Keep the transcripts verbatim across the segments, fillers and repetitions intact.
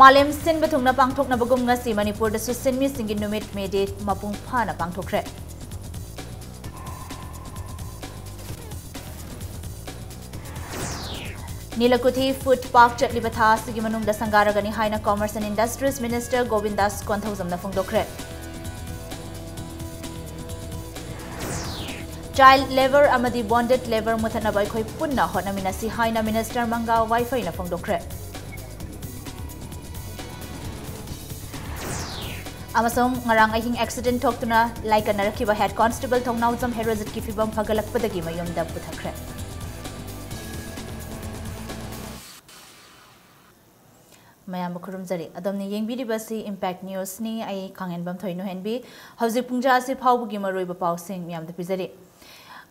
ꯃꯥꯂꯦꯝ ꯁꯤꯟꯕ ꯊꯨꯡꯅ ꯄꯥꯡꯊꯣꯛꯅꯕꯒꯨꯝ ꯉꯁꯤ ꯃꯅꯤꯄꯨꯔꯗꯁꯨ ꯁꯤꯟꯃꯤꯁꯤꯡꯒꯤ ꯅꯨꯃꯤꯠ May Day ꯃꯄꯨꯡ ꯐꯥꯅ ꯄꯥꯡꯊꯣꯛꯈ꯭ꯔꯦ꯫ ꯅꯤꯂꯀꯨꯊꯤ Food Park ꯆꯠꯂꯤꯕ ꯊꯥ ꯑꯁꯤꯒꯤ ꯃꯅꯨꯡꯗ ꯁꯪꯒꯥꯔꯒꯅꯤ ꯍꯥꯏꯅ Commerce and Industries Minister ꯒꯣꯕꯤꯟꯗꯥꯁ ꯀꯣꯟꯊꯧꯖꯝꯅ ꯐꯣꯡꯗꯣꯛꯈ꯭ꯔꯦ꯫ Child labour ꯑꯃꯗꯤ bonded labour ꯃꯨꯊꯠꯅꯕ ꯑꯩꯈꯣꯏ ꯄꯨꯟꯅ ꯍꯣꯠꯅꯃꯤꯟꯅꯁꯤ ꯍꯥꯏꯅ Minister ꯃꯪꯒꯥ ꯋꯥꯏꯐꯩꯅ ꯐꯣꯡꯗꯣꯛꯈ꯭ꯔꯦ꯫ ꯑꯃꯁꯨꯡ ꯉꯔꯥꯡ ꯑꯍꯤꯡ accident ꯊꯣꯛꯇꯨꯅ ꯂꯥꯏꯀꯠꯅꯔꯛꯈꯤꯕ Head Constable ꯊꯧꯅꯥꯎꯖꯝ ꯍꯦꯔꯣꯖꯤꯠꯀꯤ ꯐꯤꯕꯝ ꯐꯒꯠꯂꯛꯄꯗꯒꯤ ꯃꯌꯨꯝꯗ ꯄꯨꯊꯈ꯭ꯔꯦ꯫ ꯃꯌꯥꯝꯕꯨ ꯈꯨꯔꯨꯝꯖꯔꯤ꯫ ꯑꯗꯣꯝꯅ ꯌꯦꯡꯕꯤꯔꯤꯕꯁꯤ Impact News ꯅꯤ꯫ ꯑꯩ ꯈꯥꯡꯍꯦꯟꯕꯝ ꯊꯣꯏꯅꯨꯍꯦꯟꯕꯤ꯫ ꯍꯧꯖꯤꯛ ꯄꯨꯡꯖꯥ ꯑꯁꯤ ꯐꯥꯎꯕꯒꯤ ꯃꯔꯨꯑꯣꯏꯕ ꯄꯥꯎꯁꯤꯡ ꯃꯌꯥꯝꯗ ꯄꯤꯖꯔꯤ꯫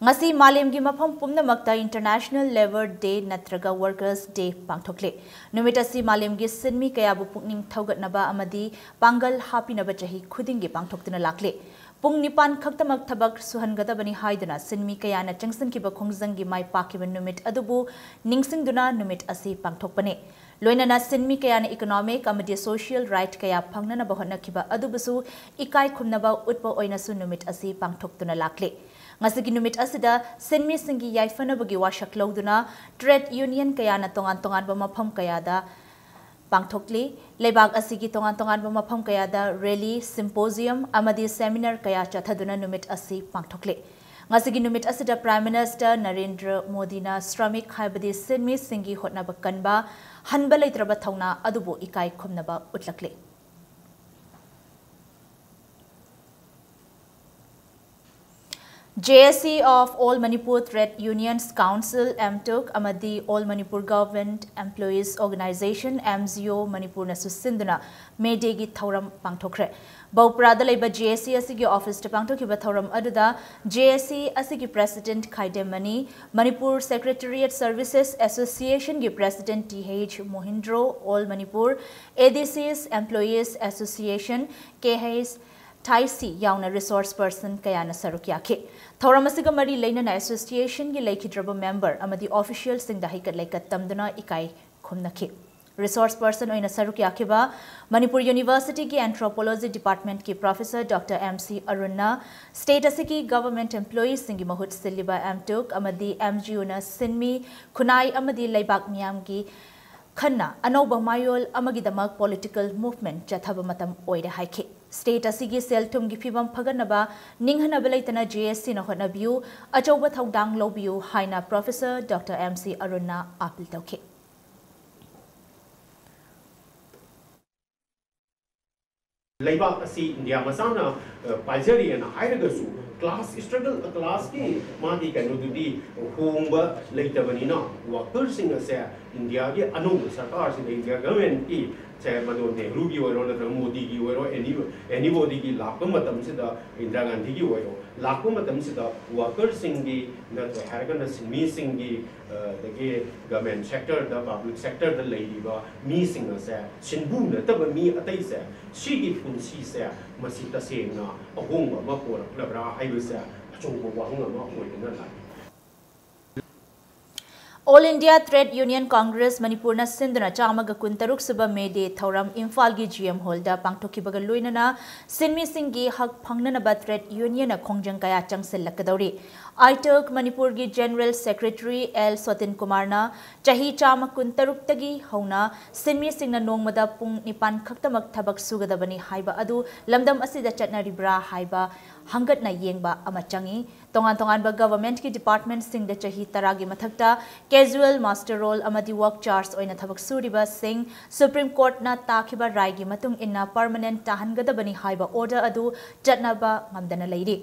ꯉꯁꯤ ꯃꯥꯂꯦꯝꯒꯤ ꯃꯐꯝ ꯄꯨꯝꯅꯃꯛꯇ International Labour Day ꯅꯠꯇ꯭ꯔꯒ Workers' Day ꯄꯥꯡꯊꯣꯛꯂꯤ꯫ ꯅꯨꯃꯤꯠ ꯑꯁꯤ ꯃꯥꯂꯦꯝꯒꯤ ꯁꯤꯟꯃꯤ ꯀꯌꯥꯕꯨ ꯄꯨꯛꯅꯤꯡ ꯊꯧꯒꯠꯅꯕ ꯑꯃꯗꯤ ꯄꯥꯡꯒꯜ ꯍꯥꯞꯄꯤꯅꯕ ꯆꯍꯤ ꯈꯨꯗꯤꯡꯒꯤ ꯄꯥꯡꯊꯣꯛꯇꯨꯅ ꯂꯥꯛꯂꯤ꯫ ꯄꯨꯡ ꯅꯤꯄꯥꯟ ꯈꯛꯇꯃꯛ ꯊꯕꯛ ꯁꯨꯍꯟꯒꯗꯕꯅꯤ ꯍꯥꯏꯗꯨꯅ ꯁꯤꯟꯃꯤ ꯀꯌꯥꯅ ꯆꯪꯁꯤꯟꯈꯤꯕ ꯈꯣꯡꯖꯪꯒꯤ ꯃꯥꯏ ꯄꯥꯛꯈꯤꯕ ꯅꯨꯃꯤꯠ ꯑꯗꯨꯕꯨ ꯅꯤꯡꯁꯤꯡꯗꯨꯅ ꯅꯨꯃꯤꯠ ꯑꯁꯤ ꯄꯥꯡꯊꯣꯛꯄꯅꯤ꯫ ꯂꯣꯏꯅꯅ ꯁꯤꯟꯃꯤ ꯀꯌꯥꯅ economic ꯑꯃꯗꯤ social right ꯀꯌꯥ ꯐꯪꯅꯅꯕ ꯍꯣꯠꯅꯈꯤꯕ ꯑꯗꯨꯕꯨꯁꯨ ꯏꯀꯥꯏ ꯈꯨꯝꯅꯕ ꯎꯠꯄ ꯑꯣꯏꯅꯁꯨ ꯅꯨꯃꯤꯠ ꯑꯁꯤ ꯄꯥꯡꯊꯣꯛꯇꯨꯅ ꯂꯥꯛꯂꯤ꯫ ꯉꯁꯤꯒꯤ ꯅꯨꯃꯤꯠ ꯑꯁꯤꯗ ꯁꯤꯟꯃꯤꯁꯤꯡꯒꯤ ꯌꯥꯏꯐꯅꯕꯒꯤ ꯋꯥꯁꯛ ꯂꯧꯗꯨꯅ trade union ꯀꯌꯥꯅ ꯇꯣꯉꯥꯟ ꯇꯣꯉꯥꯟꯕ ꯃꯐꯝ ꯀꯌꯥꯗ ꯄꯥꯡꯊꯣꯛꯂꯤ꯫ ꯂꯩꯕꯥꯛ ꯑꯁꯤꯒꯤ ꯇꯣꯉꯥꯟ ꯇꯣꯉꯥꯟꯕ ꯃꯐꯝ ꯀꯌꯥꯗ rally, symposium ꯑꯃꯗꯤ seminar ꯀꯌꯥ ꯆꯠꯊꯗꯨꯅ ꯅꯨꯃꯤꯠ ꯑꯁꯤ ꯄꯥꯡꯊꯣꯛꯂꯤ꯫ ꯉꯁꯤꯒꯤ ꯅꯨꯃꯤꯠ ꯑꯁꯤꯗ Prime Minister ꯅꯔꯦꯟꯗ꯭ꯔ ꯃꯣꯗꯤꯅ ꯁ꯭ꯔꯃꯤꯛ ꯍꯥꯏꯕꯗꯤ ꯁꯤꯟꯃꯤꯁꯤꯡꯒꯤ ꯍꯣꯠꯅꯕ ꯀꯟꯕ, ꯍꯟꯕ ꯂꯩꯇ꯭ꯔꯕ ꯊꯧꯅꯥ ꯑꯗꯨꯕꯨ ꯏꯀꯥꯏ ꯈꯨꯝꯅꯕ ꯎꯠꯂꯛꯂꯤ꯫ J A C of All Manipur Trade Unions Council, ꯑꯦꯝꯇꯨꯛ, ꯑꯃꯗꯤ All Manipur Government Employees Organisation, M G O, ꯃꯅꯤꯄꯨꯔꯅꯁꯨ ꯁꯤꯟꯗꯨꯅ May Dayꯒꯤ ꯊꯧꯔꯝ ꯄꯥꯡꯊꯣꯛꯈ꯭ꯔꯦ꯫ ꯕꯧꯄ꯭ꯔꯥꯗ ꯂꯩꯕ J A C ꯑꯁꯤꯒꯤ officeꯇ ꯄꯥꯡꯊꯣꯛꯈꯤꯕ ꯊꯧꯔꯝ ꯑꯗꯨꯗ J A C ꯑꯁꯤꯒꯤ President Khaidem Mani, Manipur Secretariat Services Associationꯒꯤ President T H Mohindro, All Manipur A D Cs Employees Association, K H Thaisi ꯌꯥꯎꯅ resource person ꯀꯌꯥꯅ ꯁꯔꯨꯛ ꯌꯥꯈꯤ꯫ ꯊꯧꯔꯝ ꯑꯁꯤꯒ ꯃꯔꯤ ꯂꯩꯅꯅ associationꯒꯤ ꯂꯩꯈꯤꯗ꯭ꯔꯕ member ꯑꯃꯗꯤ officialꯁꯤꯡꯗ ꯍꯩꯀꯠ ꯂꯩꯀꯠ ꯇꯝꯗꯨꯅ ꯏꯀꯥꯏ ꯈꯨꯝꯅꯈꯤ꯫ Resource person ꯑꯣꯏꯅ ꯁꯔꯨꯛ ꯌꯥꯈꯤꯕ ꯃꯅꯤꯄꯨꯔ ꯌꯨꯅꯤꯚꯔꯁꯤꯇꯤꯒꯤ Anthropology Departmentꯀꯤ Professor Doctor M C Arunꯅ state ꯑꯁꯤꯒꯤ government employeeꯁꯤꯡꯒꯤ ꯃꯍꯨꯠ ꯁꯤꯜꯂꯤꯕ M Tug ꯑꯃꯗꯤ M G Uꯅ ꯁꯤꯟꯃꯤ, ꯈꯨꯟꯅꯥꯏ ꯑꯃꯗꯤ ꯂꯩꯕꯥꯛ ꯃꯤꯌꯥꯝꯒꯤ ꯈꯟꯅ ꯑꯅꯧꯕ ꯃꯌꯣꯜ ꯑꯃꯒꯤꯗꯃꯛ political movement ꯆꯠꯊꯕ ꯃꯇꯝ ꯑꯣꯏꯔꯦ ꯍꯥꯏꯈꯤ꯫ State ꯑꯁꯤꯒꯤ ꯁꯦꯜ ꯊꯨꯝꯒꯤ ꯐꯤꯕꯝ ꯐꯒꯠꯅꯕ ꯅꯤꯡꯍꯟꯅꯕ ꯂꯩꯇꯅ J A Cꯅ ꯍꯣꯠꯅꯕꯤꯌꯨ, ꯑꯆꯧꯕ ꯊꯧꯗꯥꯡ ꯂꯧꯕꯤꯌꯨ ꯍꯥꯏꯅ Professor Doctor M C Arunꯅ appeal ꯇꯧꯈꯤ꯫ ꯂꯩꯕꯥꯛ ꯑꯁꯤ ꯏꯟꯗꯤꯌꯥ ꯃꯆꯥꯅ, ꯑ, ꯄꯥꯏꯖꯔꯤꯑꯅ ꯍꯥꯏꯔꯒꯁꯨ class struggle, classꯀꯤ ꯃꯥꯒꯤ ꯀꯩꯅꯣꯗꯨꯗꯤ ꯍꯣꯡꯕ ꯂꯩꯇꯕꯅꯤꯅ workerꯁꯤꯡ ꯑꯁꯦ ꯏꯟꯗꯤꯌꯥꯒꯤ ꯑꯅꯧꯕ ꯁꯔꯀꯥꯔꯁꯤꯗ, ꯏꯟꯗꯤꯌꯥ governmentꯀꯤ ꯁꯦ ꯃꯗꯨ ꯅꯦꯍꯔꯨꯒꯤ ꯑꯣꯏꯔꯣ ꯅꯠꯇ꯭ꯔꯒ ꯃꯣꯗꯤꯒꯤ ꯑꯣꯏꯔꯣ, any, anybodyꯒꯤ ꯂꯥꯛꯄ ꯃꯇꯝꯁꯤꯗ, ꯏꯟꯗꯤꯔꯥ ꯒꯥꯟꯙꯤꯒꯤ ꯑꯣꯏꯔꯣ, ꯂꯥꯛꯄ ꯃꯇꯝꯁꯤꯗ workerꯁꯤꯡꯒꯤ ꯅꯠꯇ꯭ꯔꯦ ꯍꯥꯏꯔꯒꯅ ꯁꯤꯟꯃꯤꯁꯤꯡꯒꯤ, ꯑ, ꯑꯗꯒꯤ government sectorꯗ, public sectorꯗ ꯂꯩꯔꯤꯕ ꯃꯤꯁꯤꯡ ꯑꯁꯦ, ꯁꯤꯟꯕꯨ ꯅꯠꯇꯕ ꯃꯤ ꯑꯇꯩꯁꯦ, ꯁꯤꯒꯤ ꯄꯨꯟꯁꯤꯁꯦ ꯃꯁꯤ ꯇꯁꯦꯡꯅ ꯑꯍꯣꯡꯕ ꯑꯃ ꯄꯣꯔꯛꯂꯕ꯭ꯔꯥ ꯍꯥꯏꯕꯁꯦ ꯑꯆꯧꯕ ꯋꯥꯍꯪ ꯑꯃ ꯑꯣꯏꯗꯨꯅ ꯂꯥꯛꯏ꯫ All India Trade Union Congress ꯃꯅꯤꯄꯨꯔꯅ ꯁꯤꯟꯗꯨꯅ ꯆꯥꯝꯃꯒ ꯀꯨꯟꯇꯔꯨꯛ ꯁꯨꯕ May Day ꯊꯧꯔꯝ ꯏꯝꯐꯥꯜꯒꯤ G M Hallꯗ ꯄꯥꯡꯊꯣꯛꯈꯤꯕꯒ ꯂꯣꯏꯅꯅ ꯁꯤꯟꯃꯤꯁꯤꯡꯒꯤ ꯍꯛ ꯐꯪꯅꯅꯕ trade unionꯅ ꯈꯣꯡꯖꯪ ꯀꯌꯥ ꯆꯪꯁꯤꯜꯂꯛꯀꯗꯧꯔꯤ꯫ ꯑꯥꯏꯇꯛ ꯃꯅꯤꯄꯨꯔꯒꯤ General Secretary L ꯁꯣꯇꯤꯟ ꯀꯨꯃꯥꯔꯅ ꯆꯍꯤ ꯆꯥꯝꯃ ꯀꯨꯟꯇꯔꯨꯛꯇꯒꯤ ꯍꯧꯅ ꯁꯤꯟꯃꯤꯁꯤꯡꯅ ꯅꯣꯡꯃꯗ ꯄꯨꯡ ꯅꯤꯄꯥꯟ ꯈꯛꯇꯃꯛ ꯊꯕꯛ ꯁꯨꯒꯗꯕꯅꯤ ꯍꯥꯏꯕ ꯑꯗꯨ ꯂꯝꯗꯝ ꯑꯁꯤꯗ ꯆꯠꯅꯔꯤꯕ꯭ꯔꯥ ꯍꯥꯏꯕ ꯍꯪꯒꯠꯅ ꯌꯦꯡꯕ ꯑꯃ ꯆꯪꯏ꯫ ꯇꯣꯉꯥꯟ ꯇꯣꯉꯥꯟꯕ governmentꯀꯤ departmentꯁꯤꯡꯗ ꯆꯍꯤ ꯇꯔꯥꯒꯤ ꯃꯊꯛꯇ casual, muster roll ꯑꯃꯗꯤ work charge ꯑꯣꯏꯅ ꯊꯕꯛ ꯁꯨꯔꯤꯕꯁꯤꯡ Supreme Courtꯅ ꯇꯥꯈꯤꯕ ꯔꯥꯏꯒꯤ ꯃꯇꯨꯡ ꯏꯟꯅ permanent ꯇꯥꯍꯟꯒꯗꯕꯅꯤ ꯍꯥꯏꯕ order ꯑꯗꯨ ꯆꯠꯅꯕ ꯉꯝꯗꯅ ꯂꯩꯔꯤ꯫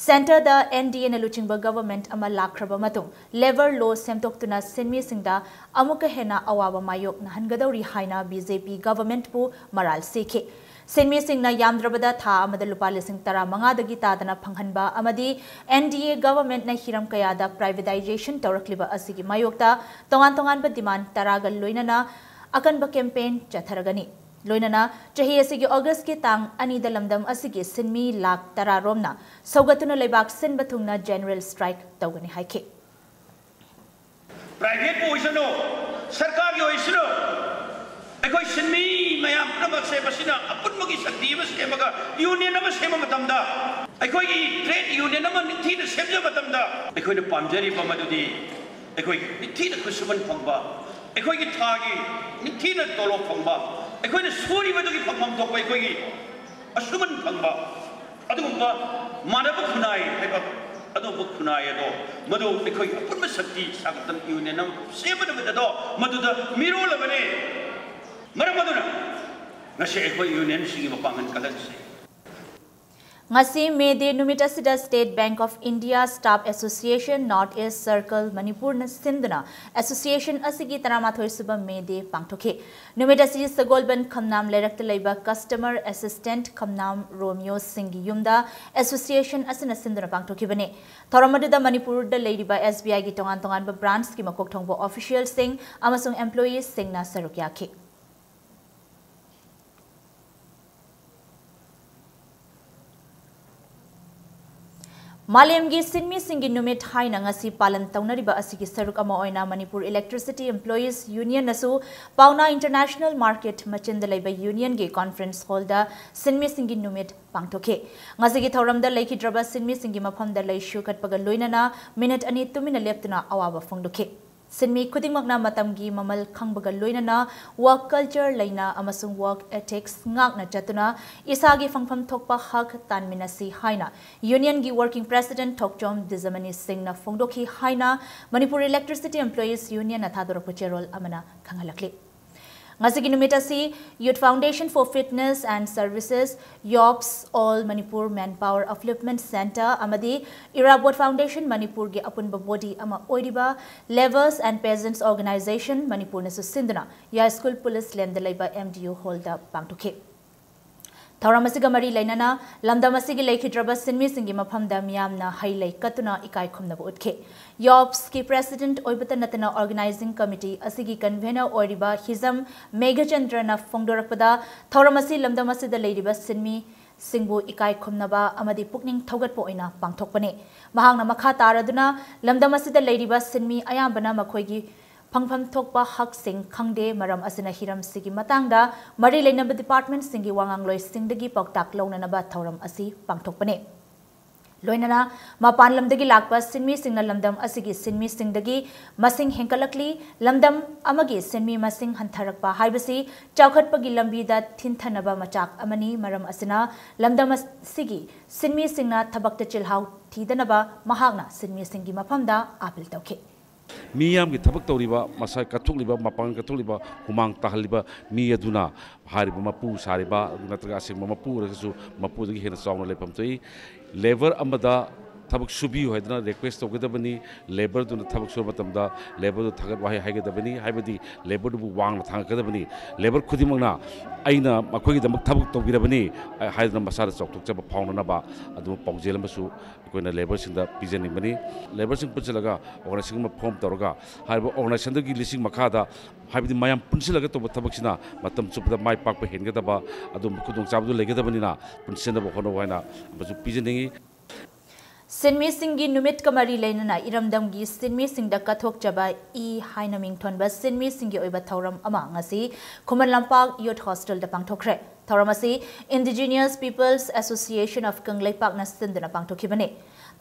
Centreꯗ N D Aꯅ ꯂꯨꯆꯤꯡꯕ government ꯑꯃ ꯂꯥꯛꯈ꯭ꯔꯕ ꯃꯇꯨꯡ labour law ꯁꯦꯝꯗꯣꯛꯇꯨꯅ ꯁꯤꯟꯃꯤꯁꯤꯡꯗ ꯑꯃꯨꯛꯀ ꯍꯦꯟꯅ ꯑꯋꯥꯕ ꯃꯥꯌꯣꯛꯅꯍꯟꯒꯗꯧꯔꯤ ꯍꯥꯏꯅ B J P governmentꯄꯨ ꯃꯔꯥꯜ ꯁꯤꯈꯤ꯫ ꯁꯤꯟꯃꯤꯁꯤꯡꯅ ꯌꯥꯝꯗ꯭ꯔꯕꯗ ꯊꯥ ꯑꯃꯗ ꯂꯨꯄꯥ ꯂꯤꯁꯤꯡ ꯇꯔꯥꯃꯉꯥꯗꯒꯤ ꯇꯥꯗꯅ ꯐꯪꯍꯟꯕ ꯑꯃꯗꯤ N D A governmentꯅ ꯍꯤꯔꯝ ꯀꯌꯥꯗ privatisation ꯇꯧꯔꯛꯂꯤꯕ ꯑꯁꯤꯒꯤ ꯃꯥꯌꯣꯛꯇ ꯇꯣꯉꯥꯟ ꯇꯣꯉꯥꯟꯕ demand ꯇꯔꯥꯒ ꯂꯣꯏꯅꯅ ꯑꯀꯟꯕ campaign ꯆꯠꯊꯔꯒꯅꯤ꯫ ꯂꯣꯏꯅꯅ ꯆꯍꯤ ꯑꯁꯤꯒꯤ Augustꯀꯤ ꯇꯥꯡ ꯑꯅꯤꯗ ꯂꯝꯗꯝ ꯑꯁꯤꯒꯤ ꯁꯤꯟꯃꯤ ꯂꯥꯈ ꯇꯔꯥ ꯔꯣꯝꯅ ꯁꯧꯒꯠꯇꯨꯅ ꯂꯩꯕꯥꯛ ꯁꯤꯟꯕ ꯊꯨꯡꯅ general strike ꯇꯧꯒꯅꯤ ꯍꯥꯏꯈꯤ꯫ Privateꯄꯨ ꯑꯣꯏꯁꯅꯨ, ꯁꯔꯀꯥꯔꯒꯤ ꯑꯣꯏꯁꯅꯨ, ꯑꯩꯈꯣꯏ ꯁꯤꯟꯃꯤ ꯃꯌꯥꯝ ꯄꯨꯝꯅꯃꯛꯁꯦ ꯃꯁꯤꯅ ꯑꯄꯨꯟꯕꯒꯤ ꯁꯛꯇꯤ ꯑꯃ ꯁꯦꯝꯃꯒ ꯌꯨꯅꯤꯌꯟ ꯑꯃ ꯁꯦꯝꯕ ꯃꯇꯝꯗ, ꯑꯩꯈꯣꯏꯒꯤ ꯇ꯭ꯔꯦꯗ ꯌꯨꯅꯤꯌꯟ ꯑꯃ ꯅꯤꯡꯊꯤꯅ ꯁꯦꯝꯖꯕ ꯃꯇꯝꯗ, ꯑꯩꯈꯣꯏꯅ ꯄꯥꯝꯖꯔꯤꯕ ꯃꯗꯨꯗꯤ ꯑꯩꯈꯣꯏ ꯅꯤꯡꯊꯤꯅ ꯈꯨꯠꯁꯨꯃꯟ ꯐꯪꯕ, ꯑꯩꯈꯣꯏꯒꯤ ꯊꯥꯒꯤ ꯅꯤꯡꯊꯤꯅ ꯇꯣꯂꯣꯞ ꯐꯪꯕ, ꯑꯩꯈꯣꯏꯅ ꯁꯨꯔꯤꯕꯗꯨꯒꯤ ꯐꯪꯐꯝ ꯊꯣꯛꯄ ꯑꯩꯈꯣꯏꯒꯤ ꯑꯁꯨꯃꯟ ꯐꯪꯕ, ꯑꯗꯨꯒꯨꯝꯕ ꯃꯥꯟꯅꯕ ꯈꯨꯟꯅꯥꯏ ꯍꯥꯏꯕ ꯑꯗꯨꯒꯨꯝꯕ ꯈꯨꯟꯅꯥꯏ ꯑꯗꯣ, ꯃꯗꯨ ꯑꯩꯈꯣꯏꯒꯤ ꯑꯄꯨꯟꯕ ꯁꯛꯇꯤ ꯁꯥꯒꯠꯇꯅ ꯌꯨꯅꯤꯌꯟ ꯑꯃ ꯁꯦꯝꯕ ꯅꯨꯃꯤꯠ ꯑꯗꯣ ꯃꯗꯨꯗ ꯃꯤꯔꯣꯜ ꯑꯃꯅꯤ꯫ ꯃꯔꯝ ꯑꯗꯨꯅ ꯉꯁꯤ ꯑꯩꯈꯣꯏ ꯌꯨꯅꯤꯌꯟꯁꯤꯡꯒꯤ ꯃꯄꯥꯡꯒꯜ ꯀꯜꯍꯟꯁꯤ꯫ ꯉꯁꯤ May Day ꯅꯨꯃꯤꯠ ꯑꯁꯤꯗ State Bank of India Staff Association North East Circle ꯃꯅꯤꯄꯨꯔꯅ ꯁꯤꯟꯗꯨꯅ association ꯑꯁꯤꯒꯤ ꯇꯔꯥꯃꯥꯊꯣꯏ ꯁꯨꯕ May Day ꯄꯥꯡꯊꯣꯛꯈꯤ꯫ ꯅꯨꯃꯤꯠ ꯑꯁꯤ ꯁꯒꯣꯜꯕꯟ ꯈꯝꯅꯥꯝ ꯂꯩꯔꯛꯇ ꯂꯩꯕ customer assistant ꯈꯝꯅꯥꯝ ꯔꯣꯃꯤꯌꯣ ꯁꯤꯡꯒꯤ ꯌꯨꯝꯗ association ꯑꯁꯤꯅ ꯁꯤꯟꯗꯨꯅ ꯄꯥꯡꯊꯣꯛꯈꯤꯕꯅꯤ꯫ ꯊꯧꯔꯝ ꯑꯗꯨꯗ ꯃꯅꯤꯄꯨꯔꯗ ꯂꯩꯔꯤꯕ S B I ꯒꯤ ꯇꯣꯉꯥꯟ ꯇꯣꯉꯥꯟꯕ branch ꯀꯤ ꯃꯀꯣꯛ ꯊꯣꯡꯕ official ꯁꯤꯡ ꯑꯃꯁꯨꯡ employees ꯁꯤꯡꯅ ꯁꯔꯨꯛ ꯌꯥꯈꯤ꯫ ꯃꯥꯂꯦꯝꯒꯤ ꯁꯤꯟꯃꯤꯁꯤꯡꯒꯤ ꯅꯨꯃꯤꯠ ꯍꯥꯏꯅ ꯉꯁꯤ ꯄꯥꯂꯟ ꯇꯧꯅꯔꯤꯕ ꯑꯁꯤꯒꯤ ꯁꯔꯨꯛ ꯑꯃ ꯑꯣꯏꯅ ꯃꯅꯤꯄꯨꯔ Electricity Employees Union ꯅꯁꯨ ꯄꯥꯎꯅꯥ International Market ꯃꯆꯤꯟꯗ ꯂꯩꯕ union ꯒꯤ conference hall ꯗ ꯁꯤꯟꯃꯤꯁꯤꯡꯒꯤ ꯅꯨꯃꯤꯠ ꯄꯥꯡꯊꯣꯛꯈꯤ꯫ ꯉꯁꯤꯒꯤ ꯊꯧꯔꯝꯗ ꯂꯩꯈꯤꯗ꯭ꯔꯕ ꯁꯤꯟꯃꯤꯁꯤꯡꯒꯤ ꯃꯐꯝꯗ ꯂꯩꯁꯨ ꯀꯠꯄꯒ ꯂꯣꯏꯅꯅ ꯃꯤꯅꯤꯠ ꯑꯅꯤ ꯇꯨꯃꯤꯟꯅ ꯂꯦꯞꯇꯨꯅ ꯑꯋꯥꯕ ꯐꯣꯡꯗꯣꯛꯈꯤ꯫ ꯁꯤꯟꯃꯤ ꯈꯨꯗꯤꯡꯃꯛꯅ ꯃꯇꯝꯒꯤ ꯃꯃꯜ ꯈꯪꯕꯒ ꯂꯣꯏꯅꯅ work culture ꯂꯩꯅ ꯑꯃꯁꯨꯡ work ethics ꯉꯥꯛꯅ ꯆꯠꯇꯨꯅ ꯏꯁꯥꯒꯤ ꯐꯪꯐꯝ ꯊꯣꯛꯄ ꯍꯛ ꯇꯥꯟꯃꯤꯟꯅꯁꯤ ꯍꯥꯏꯅ union ꯒꯤ working president ꯊꯣꯛꯆꯣꯝ ꯗꯤꯖꯃꯅꯤ ꯁꯤꯡꯅ ꯐꯣꯡꯗꯣꯛꯈꯤ ꯍꯥꯏꯅ Manipur Electricity Employees Union ꯅ ꯊꯥꯗꯣꯔꯛꯄ ꯆꯦꯔꯣꯜ ꯑꯃꯅ ꯈꯪꯍꯜꯂꯛꯂꯤ꯫ ꯉꯁꯤꯒꯤ ꯅꯨꯃꯤꯠ ꯑꯁꯤ Youth Foundation for Fitness and Services, ꯌꯣꯞꯁ, All Manipur Manpower Upliftment Centre ꯑꯃꯗꯤ ꯏꯔꯥꯕꯣꯠ Foundation ꯃꯅꯤꯄꯨꯔꯒꯤ ꯑꯄꯨꯟꯕ body ꯑꯃ ꯑꯣꯏꯔꯤꯕ Labourers and Peasants Organisation ꯃꯅꯤꯄꯨꯔꯅꯁꯨ ꯁꯤꯟꯗꯨꯅ ꯌꯥꯏꯁ꯭ꯀꯨꯜ ꯄꯨꯂꯤꯁ ꯂꯦꯟꯗ ꯂꯩꯕ M D U hall ꯗ ꯄꯥꯡꯊꯣꯛꯈꯤ꯫ ꯊꯧꯔꯝ ꯑꯁꯤꯒ ꯃꯔꯤ ꯂꯩꯅꯅ ꯂꯝꯗꯝ ꯑꯁꯤꯒꯤ ꯂꯩꯈꯤꯗ꯭ꯔꯕ ꯁꯤꯟꯃꯤꯁꯤꯡꯒꯤ ꯃꯐꯝꯗ ꯃꯤꯌꯥꯝꯅ ꯍꯩ ꯂꯩ ꯀꯠꯇꯨꯅ ꯏꯀꯥꯏ ꯈꯨꯝꯅꯕ ꯎꯠꯈꯤ꯫ ꯌꯣꯞꯁꯀꯤ president ꯑꯣꯏꯕꯇ ꯅꯠꯇꯅ organizing committee ꯑꯁꯤꯒꯤ convener ꯑꯣꯏꯔꯤꯕ ꯍꯤꯖꯝ ꯃꯦꯘꯆꯟꯗ꯭ꯔꯅ ꯐꯣꯡꯗꯣꯔꯛꯄꯗ, ꯊꯧꯔꯝ ꯑꯁꯤ ꯂꯝꯗꯝ ꯑꯁꯤꯗ ꯂꯩꯔꯤꯕ ꯁꯤꯟꯃꯤꯁꯤꯡꯕꯨ ꯏꯀꯥꯏ ꯈꯨꯝꯅꯕ ꯑꯃꯗꯤ ꯄꯨꯛꯅꯤꯡ ꯊꯧꯒꯠꯄ ꯑꯣꯏꯅ ꯄꯥꯡꯊꯣꯛꯄꯅꯤ꯫ ꯃꯍꯥꯛꯅ ꯃꯈꯥ ꯇꯥꯔꯗꯨꯅ ꯂꯝꯗꯝ ꯑꯁꯤꯗ ꯂꯩꯔꯤꯕ ꯁꯤꯟꯃꯤ ꯑꯌꯥꯝꯕꯅ ꯃꯈꯣꯏꯒꯤ ꯐꯪꯐꯝ ꯊꯣꯛꯄ ꯍꯛꯁꯤꯡ ꯈꯪꯗꯦ꯫ ꯃꯔꯝ ꯑꯁꯤꯅ ꯍꯤꯔꯝꯁꯤꯒꯤ ꯃꯇꯥꯡꯗ ꯃꯔꯤ ꯂꯩꯅꯕ ꯗꯤꯄꯥꯔꯠꯃꯦꯟꯠꯁꯤꯡꯒꯤ ꯋꯥꯉꯥꯡꯂꯣꯏꯁꯤꯡꯗꯒꯤ ꯄꯥꯎꯇꯥꯛ ꯂꯧꯅꯅꯕ ꯊꯧꯔꯝ ꯑꯁꯤ ꯄꯥꯡꯊꯣꯛꯄꯅꯤ꯫ ꯂꯣꯏꯅꯅ ꯃꯄꯥꯟ ꯂꯝꯗꯒꯤ ꯂꯥꯛꯄ ꯁꯤꯟꯃꯤꯁꯤꯡꯅ ꯂꯝꯗꯝ ꯑꯁꯤꯒꯤ ꯁꯤꯟꯃꯤꯁꯤꯡꯗꯒꯤ ꯃꯁꯤꯡ ꯍꯦꯟꯒꯠꯂꯛꯂꯤ꯫ ꯂꯝꯗꯝ ꯑꯃꯒꯤ ꯁꯤꯟꯃꯤ ꯃꯁꯤꯡ ꯍꯟꯊꯔꯛꯄ ꯍꯥꯏꯕꯁꯤ ꯆꯥꯎꯈꯠꯄꯒꯤ ꯂꯝꯕꯤꯗ ꯊꯤꯟꯊꯅꯕ ꯃꯆꯥꯛ ꯑꯃꯅꯤ꯫ ꯃꯔꯝ ꯑꯁꯤꯅ ꯂꯝꯗꯝ ꯑꯁꯤꯒꯤ ꯁꯤꯟꯃꯤꯁꯤꯡꯅ ꯊꯕꯛꯇ ꯆꯤꯜꯍꯥꯎ ꯊꯤꯗꯅꯕ ꯃꯍꯥꯛꯅ ꯁꯤꯟꯃꯤꯁꯤꯡꯒꯤ ꯃꯐꯝꯗ ꯑꯥꯄꯤꯜ ꯇꯧꯈꯤ꯫ ꯃꯤꯌꯥꯝꯒꯤ ꯊꯕꯛ ꯇꯧꯔꯤꯕ, ꯃꯁꯥ ꯀꯠꯊꯣꯛꯂꯤꯕ, ꯃꯄꯥꯡꯒꯜ ꯀꯠꯊꯣꯛꯂꯤꯕ, ꯍꯨꯃꯥꯡ ꯇꯥꯍꯜꯂꯤꯕ ꯃꯤ ꯑꯗꯨꯅ ꯍꯥꯏꯔꯤꯕ ꯃꯄꯨ ꯁꯥꯔꯤꯕ ꯅꯠꯇ꯭ꯔꯒ ꯑꯁꯦꯡꯕ ꯃꯄꯨ ꯑꯣꯏꯔꯒꯁꯨ ꯃꯄꯨꯗꯒꯤ ꯍꯦꯟꯅ ꯆꯥꯎꯅ ꯂꯩꯐꯝ ꯊꯣꯛꯏ꯫ ꯂꯦꯕꯔ ꯑꯃꯗ ꯊꯕꯛ ꯁꯨꯕꯤꯌꯨ ꯍꯥꯏꯗꯅ ꯔꯤꯀ꯭ꯋꯦꯁ ꯇꯧꯒꯗꯕꯅꯤ꯫ ꯂꯦꯕꯔꯗꯨꯅ ꯊꯕꯛ ꯁꯨꯕ ꯃꯇꯝꯗ ꯂꯦꯕꯔꯗꯨ ꯊꯥꯒꯠ ꯋꯥꯍꯩ ꯍꯥꯏꯒꯗꯕꯅꯤ, ꯍꯥꯏꯕꯗꯤ ꯂꯦꯕꯔꯗꯨꯕꯨ ꯋꯥꯡꯅ ꯊꯥꯡꯒꯠꯀꯗꯕꯅꯤ꯫ ꯂꯦꯕꯔ ꯈꯨꯗꯤꯡꯃꯛꯅ ꯑꯩꯅ ꯃꯈꯣꯏꯒꯤꯗꯃꯛ ꯊꯕꯛ ꯇꯧꯕꯤꯔꯕꯅꯤ ꯍꯥꯏꯗꯨꯅ ꯃꯁꯥꯗ ꯆꯥꯎꯊꯣꯛꯆꯕ ꯐꯥꯎꯅꯅꯕ ꯑꯗꯨꯝ ꯄꯥꯎꯖꯦꯜ ꯑꯃꯁꯨ ꯑꯩꯈꯣꯏꯅ ꯂꯦꯕꯔꯁꯤꯡꯗ ꯄꯤꯖꯅꯤꯡꯕꯅꯤ꯫ ꯂꯦꯕꯔꯁꯤꯡ ꯄꯨꯟꯁꯤꯜꯂꯒ ꯑꯣꯔꯒꯅꯥꯏꯖꯦꯁꯟ ꯑꯃ ꯐꯣꯔꯝ ꯇꯧꯔꯒ ꯍꯥꯏꯔꯤꯕ ꯑꯣꯔꯒꯅꯥꯏꯖꯦꯁꯟꯗꯨꯒꯤ ꯂꯤꯁꯤꯡ ꯃꯈꯥꯗ, ꯍꯥꯏꯕꯗꯤ ꯃꯌꯥꯝ ꯄꯨꯟꯁꯤꯜꯂꯒ ꯇꯧꯕ ꯊꯕꯛꯁꯤꯅ ꯃꯇꯝ ꯆꯨꯞꯄꯗ ꯃꯥꯏ ꯄꯥꯛꯄ ꯍꯦꯟꯒꯗꯕ ꯑꯗꯨꯝꯕ ꯈꯨꯗꯣꯡꯆꯥꯕꯗꯨ ꯂꯩꯒꯗꯕꯅꯤꯅ ꯄꯨꯟꯁꯤꯟꯅꯕ ꯍꯣꯠꯅꯧ ꯍꯥꯏꯅ ꯑꯃꯁꯨ ꯄꯤꯖꯅꯤꯡꯏ꯫ ꯁꯤꯟꯃꯤꯁꯤꯡꯒꯤ ꯅꯨꯃꯤꯠꯀ ꯃꯔꯤ ꯂꯩꯅꯅ ꯏꯔꯝꯗꯝꯒꯤ ꯁꯤꯟꯃꯤꯁꯤꯡꯗ ꯀꯠꯊꯣꯛꯆꯕ ꯏ ꯍꯥꯏꯅ ꯃꯤꯡꯊꯣꯟꯕ ꯁꯤꯟꯃꯤꯁꯤꯡꯒꯤ ꯑꯣꯏꯕ ꯊꯧꯔꯝ ꯑꯃ ꯉꯁꯤ ꯈꯨꯃꯟ ꯂꯝꯄꯥꯛ ꯌꯨꯠ ꯍꯣꯁꯇꯦꯜꯗ ꯄꯥꯡꯊꯣꯛꯈ꯭ꯔꯦ꯫ ꯊꯧꯔꯝ ꯑꯁꯤ Indigenous Peoples Association of ꯀꯪꯂꯩꯄꯥꯛꯅ ꯁꯤꯟꯗꯨꯅ ꯄꯥꯡꯊꯣꯛꯈꯤꯕꯅꯤ꯫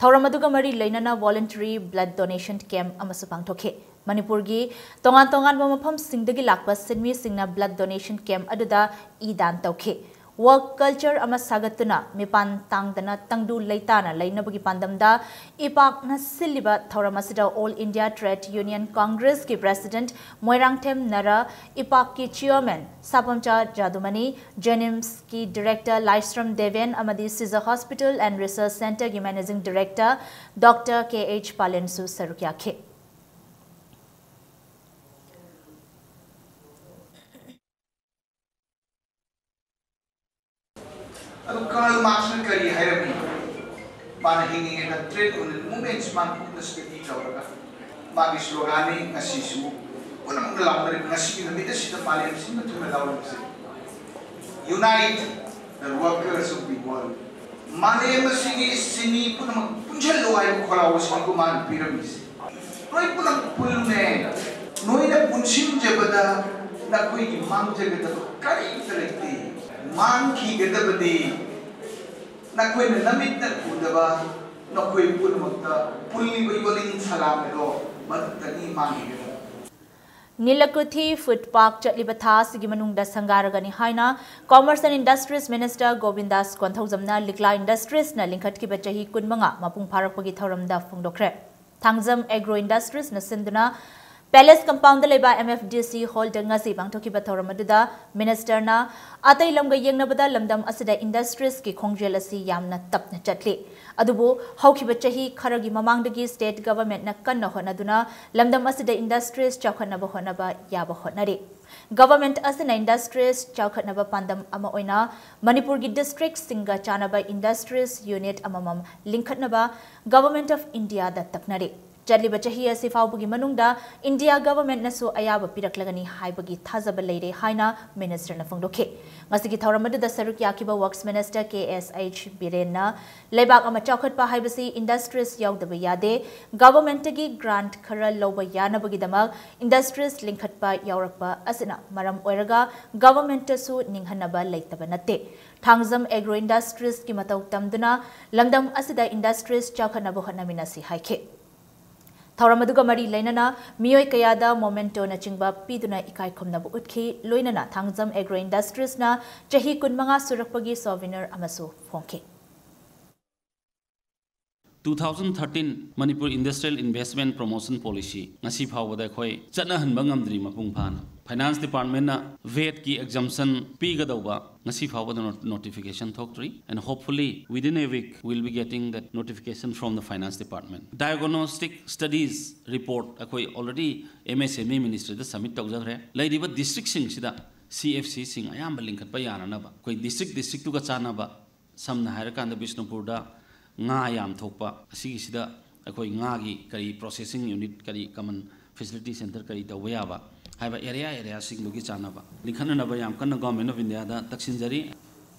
ꯊꯧꯔꯝ ꯑꯗꯨꯒ ꯃꯔꯤ ꯂꯩꯅꯅ voluntary blood donation camp ꯑꯃꯁꯨ ꯄꯥꯡꯊꯣꯛꯈꯤ꯫ ꯃꯅꯤꯄꯨꯔꯒꯤ ꯇꯣꯉꯥꯟ ꯇꯣꯉꯥꯟꯕ ꯃꯐꯝꯁꯤꯡꯗꯒꯤ ꯂꯥꯛꯄ ꯁꯤꯟꯃꯤꯁꯤꯡꯅ blood donation camp ꯑꯗꯨꯗ ꯏ ꯗꯥꯟ ꯇꯧꯈꯤ꯫ Work culture ꯑꯃ ꯁꯥꯒꯠꯇꯨꯅ ꯃꯤꯄꯥꯟ ꯇꯥꯡꯗꯅ ꯇꯪꯗꯨ ꯂꯩꯇꯥꯅ ꯂꯩꯅꯕꯒꯤ ꯄꯥꯟꯗꯝꯗ ꯏꯄꯥꯛꯅ ꯁꯤꯜꯂꯤꯕ ꯊꯧꯔꯝ ꯑꯁꯤꯗ All India Trade Union Congressꯀꯤ President Moirangthem ꯅꯔꯥ, ꯏꯄꯥꯛꯀꯤ Chairman ꯁꯥꯄꯝꯆꯥ ꯖꯥꯗꯨꯃꯅꯤ, JNIMSꯀꯤ Director ꯂꯥꯏꯁ꯭ꯔꯝ ꯗꯦꯕꯦꯟ ꯑꯃꯗꯤ Seizure Hospital and Research Centreꯒꯤ Managing Director Doctor K H ꯄꯥꯂꯦꯟꯁꯨ ꯁꯔꯨꯛ ꯌꯥꯈꯤ꯫ ꯑꯗꯨ ꯀꯥꯔꯜ ꯃꯥꯔꯛꯁꯅ ꯀꯔꯤ ꯍꯥꯏꯔꯝꯃꯤ? ꯃꯥꯅ ꯍꯤꯡꯉꯤꯉꯩꯗ trade union movementꯁꯤ ꯃꯥꯅ ꯀꯨꯞꯅ study ꯇꯧꯔꯒ ꯃꯥꯒꯤ sloganꯅꯤ꯫ ꯉꯁꯤꯁꯨ ꯄꯨꯝꯅꯃꯛꯅ ꯂꯥꯎꯅꯔꯤꯕ ꯉꯁꯤꯒꯤ ꯅꯨꯃꯤꯠ ꯑꯁꯤꯗ ꯃꯥꯂꯦꯝ ꯁꯤꯟꯕ ꯊꯨꯡꯅ ꯂꯥꯎꯔꯤꯕꯁꯤ Unite the workers of the world꯫ ꯃꯥꯂꯦꯝ ꯑꯁꯤꯒꯤ ꯁꯤꯟꯃꯤ ꯄꯨꯝꯅꯃꯛ ꯄꯨꯟꯁꯤꯜꯂꯨ ꯍꯥꯏꯕ ꯈꯣꯜꯂꯥꯎ ꯑꯁꯤꯅꯤꯀꯣ ꯃꯥꯅ ꯄꯤꯔꯝꯃꯤꯁꯤ꯫ ꯅꯣꯏ ꯄꯨꯝꯅꯃꯛ ꯄꯨꯜꯂꯨꯅꯦ꯫ ꯄꯨꯟꯁꯤꯟꯖꯕꯗ ꯅꯈꯣꯏꯒꯤ ꯃꯥꯡꯖꯒꯗꯕ ꯀꯔꯤꯝꯇ ꯂꯩꯇꯦ꯫ ꯃꯥꯡꯈꯤꯒꯗꯕꯗꯤ ꯅꯈꯣꯏꯅ ꯅꯃꯤꯠꯅ ꯎꯗꯕ ꯅꯈꯣꯏ ꯄꯨꯝꯅꯃꯛꯇ ꯄꯨꯜꯂꯤꯕ ꯌꯣꯜꯂꯤꯡ ꯁꯂꯥꯝ ꯑꯗꯣ ꯃꯗꯨꯇꯅꯤ ꯃꯥꯡꯈꯤꯒꯗꯕ꯫ ꯅꯤꯂꯀꯨꯊꯤ ꯐꯨꯗ ꯄꯥꯔꯛ ꯆꯠꯂꯤꯕ ꯊꯥ ꯑꯁꯤꯒꯤ ꯃꯅꯨꯡꯗ ꯁꯪꯒꯥꯔꯒꯅꯤ ꯍꯥꯏꯅ Commerce and Industries Minister ꯒꯣꯕꯤꯟꯗꯥꯁ ꯀꯣꯟꯊꯧꯖꯝꯅ ꯂꯤꯛꯂꯥ ꯏꯟꯗꯁꯇ꯭ꯔꯤꯁꯅ ꯂꯤꯡꯈꯠꯈꯤꯕ ꯆꯍꯤ ꯀꯨꯟꯃꯉꯥ ꯃꯄꯨꯡ ꯐꯥꯔꯛꯄꯒꯤ ꯊꯧꯔꯝꯗ ꯐꯣꯡꯗꯣꯛꯈ꯭ꯔꯦ꯫ ꯊꯥꯡꯖꯝ ꯑꯦꯒ꯭ꯔꯣ ꯏꯟꯗꯁꯇ꯭ꯔꯤꯁꯅ ꯁꯤꯟꯗꯨꯅ ꯄꯦꯂꯦꯁ ꯀꯝꯄꯥꯎꯟꯗ ꯂꯩꯕ M F D C ꯍꯣꯜꯗ ꯉꯁꯤ ꯄꯥꯡꯊꯣꯛꯈꯤꯕ ꯊꯧꯔꯝ ꯑꯗꯨꯗ ꯃꯤꯅꯤꯁꯇꯔꯅ ꯑꯇꯩ ꯂꯝꯒ ꯌꯦꯡꯅꯕꯗ ꯂꯝꯗꯝ ꯑꯁꯤꯗ ꯏꯟꯗꯁꯇ꯭ꯔꯤꯁꯀꯤ ꯈꯣꯡꯖꯦꯜ ꯑꯁꯤ ꯌꯥꯝꯅ ꯇꯞꯅ ꯆꯠꯂꯤ, ꯑꯗꯨꯕꯨ ꯍꯧꯈꯤꯕ ꯆꯍꯤ ꯈꯔꯒꯤ ꯃꯃꯥꯡꯗꯒꯤ ꯁ꯭ꯇꯦꯠ ꯒꯚꯔꯟꯃꯦꯟꯠꯅ ꯀꯟꯅ ꯍꯣꯠꯅꯗꯨꯅ ꯂꯝꯗꯝ ꯑꯁꯤꯗ ꯏꯟꯗꯁꯇ꯭ꯔꯤꯁ ꯆꯥꯎꯈꯠꯅꯕ ꯍꯣꯠꯅꯕ ꯌꯥꯕ ꯍꯣꯠꯅꯔꯤ꯫ ꯒꯚꯔꯟꯃꯦꯟꯠ ꯑꯁꯤꯅ ꯏꯟꯗꯁꯇ꯭ꯔꯤꯁ ꯆꯥꯎꯈꯠꯅꯕ ꯄꯥꯟꯗꯝ ꯑꯃ ꯑꯣꯏꯅ ꯃꯅꯤꯄꯨꯔꯒꯤ ꯗꯤꯁꯇ꯭ꯔꯤꯛꯁꯤꯡꯒ ꯆꯥꯟꯅꯕ ꯏꯟꯗꯁꯇ꯭ꯔꯤꯁ ꯌꯨꯅꯤꯠ ꯑꯃꯃꯝ ꯂꯤꯡꯈꯠꯅꯕ ꯒꯚꯔꯟꯃꯦꯟꯠ ꯑꯣꯐ ꯏꯟꯗꯤꯌꯥꯗ ꯇꯛꯅꯔꯤ꯫ ꯆꯠꯂꯤꯕ ꯆꯍꯤ ꯑꯁꯤ ꯐꯥꯎꯕꯒꯤ ꯃꯅꯨꯡꯗ ꯏꯟꯗꯤꯌꯥ ꯒꯚꯔꯟꯃꯦꯟꯠꯅꯁꯨ ꯑꯌꯥꯕ ꯄꯤꯔꯛꯂꯒꯅꯤ ꯍꯥꯏꯕꯒꯤ ꯊꯥꯖꯕ ꯂꯩꯔꯦ ꯍꯥꯏꯅ ꯃꯤꯅꯤꯁꯇꯔꯅ ꯐꯣꯡꯗꯣꯛꯈꯤ꯫ ꯉꯁꯤꯒꯤ ꯊꯧꯔꯝ ꯑꯗꯨꯗ ꯁꯔꯨꯛ ꯌꯥꯈꯤꯕ ꯋꯔꯛꯁ ꯃꯤꯅꯤꯁꯇꯔ ꯀꯦ ꯑꯦꯁ ꯑꯩꯆ ꯕꯤꯔꯦꯟꯅ ꯂꯩꯕꯥꯛ ꯑꯃ ꯆꯥꯎꯈꯠꯄ ꯍꯥꯏꯕꯁꯤ ꯏꯟꯗꯁꯇ꯭ꯔꯤꯁ ꯌꯥꯎꯗꯕ ꯌꯥꯗꯦ, ꯒꯚꯔꯟꯃꯦꯟꯠꯇꯒꯤ ꯒ꯭ꯔꯥꯟꯠ ꯈꯔ ꯂꯧꯕ ꯌꯥꯅꯕꯒꯤꯗꯃꯛ ꯏꯟꯗꯁꯇ꯭ꯔꯤꯁ ꯂꯤꯡꯈꯠꯄ ꯌꯥꯎꯔꯛꯄ ꯑꯁꯤꯅ ꯃꯔꯝ ꯑꯣꯏꯔꯒ ꯒꯚꯔꯟꯃꯦꯟꯠꯇꯁꯨ ꯅꯤꯡꯍꯟꯅꯕ ꯂꯩꯇꯕ ꯅꯠꯇꯦ꯫ ꯊꯥꯡꯖꯝ ꯑꯦꯒ꯭ꯔꯣ ꯏꯟꯗꯁꯇ꯭ꯔꯤꯁꯀꯤ ꯃꯇꯧ ꯇꯝꯗꯨꯅ ꯂꯝꯗꯝ ꯑꯁꯤꯗ ꯏꯟꯗꯁꯇ꯭ꯔꯤꯁ ꯆꯥꯎꯈꯠꯅꯕ ꯍꯣꯠꯅꯃꯤꯟꯅꯁꯤ ꯍꯥꯏꯈꯤ꯫ ꯊꯧꯔꯝ ꯑꯗꯨꯒ ꯃꯔꯤ ꯂꯩꯅꯅ ꯃꯤꯑꯣꯏ ꯀꯌꯥꯗ ꯃꯣꯃꯦꯟꯇꯣꯅꯆꯤꯡꯕ ꯄꯤꯗꯨꯅ ꯏꯀꯥꯏ ꯈꯨꯝꯅꯕ ꯎꯠꯈꯤ, ꯂꯣꯏꯅꯅ ꯊꯥꯡꯖꯝ ꯑꯦꯒ꯭ꯔꯣ ꯏꯟꯗꯁꯇ꯭ꯔꯤꯁꯅ ꯆꯍꯤ ꯀꯨꯟꯃꯉꯥ ꯁꯨꯔꯛꯄꯒꯤ ꯁꯣꯚꯤꯅꯤꯔ ꯑꯃꯁꯨ ꯐꯣꯡꯈꯤ꯫ Two thousand thirteen Manipur Industrial Investment Promotion Policy ꯉꯁꯤ ꯐꯥꯎꯕꯗ ꯑꯩꯈꯣꯏ ꯆꯠꯅꯍꯟꯕ ꯉꯝꯗ꯭ꯔꯤ ꯃꯄꯨꯡ ꯐꯥꯅ꯫ ꯐꯥꯏꯅꯥꯟꯁ ꯗꯤꯄꯥꯔꯠꯃꯦꯟꯠꯅ ꯚꯦꯠꯀꯤ ꯑꯦꯛꯖꯝꯁꯟ ꯄꯤꯒꯗꯧꯕ ꯉꯁꯤ ꯐꯥꯎꯕꯗ notification ꯊꯣꯛꯇ꯭ꯔꯤ꯫ And hopefully within a week we'll be getting that notification from the finance department. Diagnostic studies report ꯑꯩꯈꯣꯏ already M S M E ministryꯗ submit ꯇꯧꯖꯈ꯭ꯔꯦ꯫ ꯂꯩꯔꯤꯕ ꯗꯤꯁꯇ꯭ꯔꯤꯛꯁꯤꯡꯁꯤꯗ C F Cꯁꯤꯡ ꯑꯌꯥꯝꯕ ꯂꯤꯡꯈꯠꯄ ꯌꯥꯅꯅꯕ ꯑꯩꯈꯣꯏ ꯗꯤꯁꯇ꯭ꯔꯤꯛ ꯗꯤꯁꯇ꯭ꯔꯤꯛꯇꯨꯒ ꯆꯥꯟꯅꯕ, ꯁꯝꯅ ꯍꯥꯏꯔꯀꯥꯟꯗ ꯕꯤꯁꯅꯨꯄꯨꯔꯗ ꯉꯥ ꯌꯥꯝ ꯊꯣꯛꯄ, ꯑꯁꯤꯒꯤꯁꯤꯗ ꯑꯩꯈꯣꯏ ꯉꯥꯒꯤ ꯀꯔꯤ processing unit, ꯀꯔꯤ common facility centre ꯀꯔꯤ ꯇꯧꯕ ꯌꯥꯕ ꯍꯥꯏꯕ area areaꯁꯤꯡꯗꯨꯒꯤ ꯆꯥꯟꯅꯕ ꯂꯤꯡꯈꯠꯅꯅꯕ ꯌꯥꯝ ꯀꯟꯅ Government of Indiaꯗ ꯇꯛꯁꯤꯟꯖꯔꯤ꯫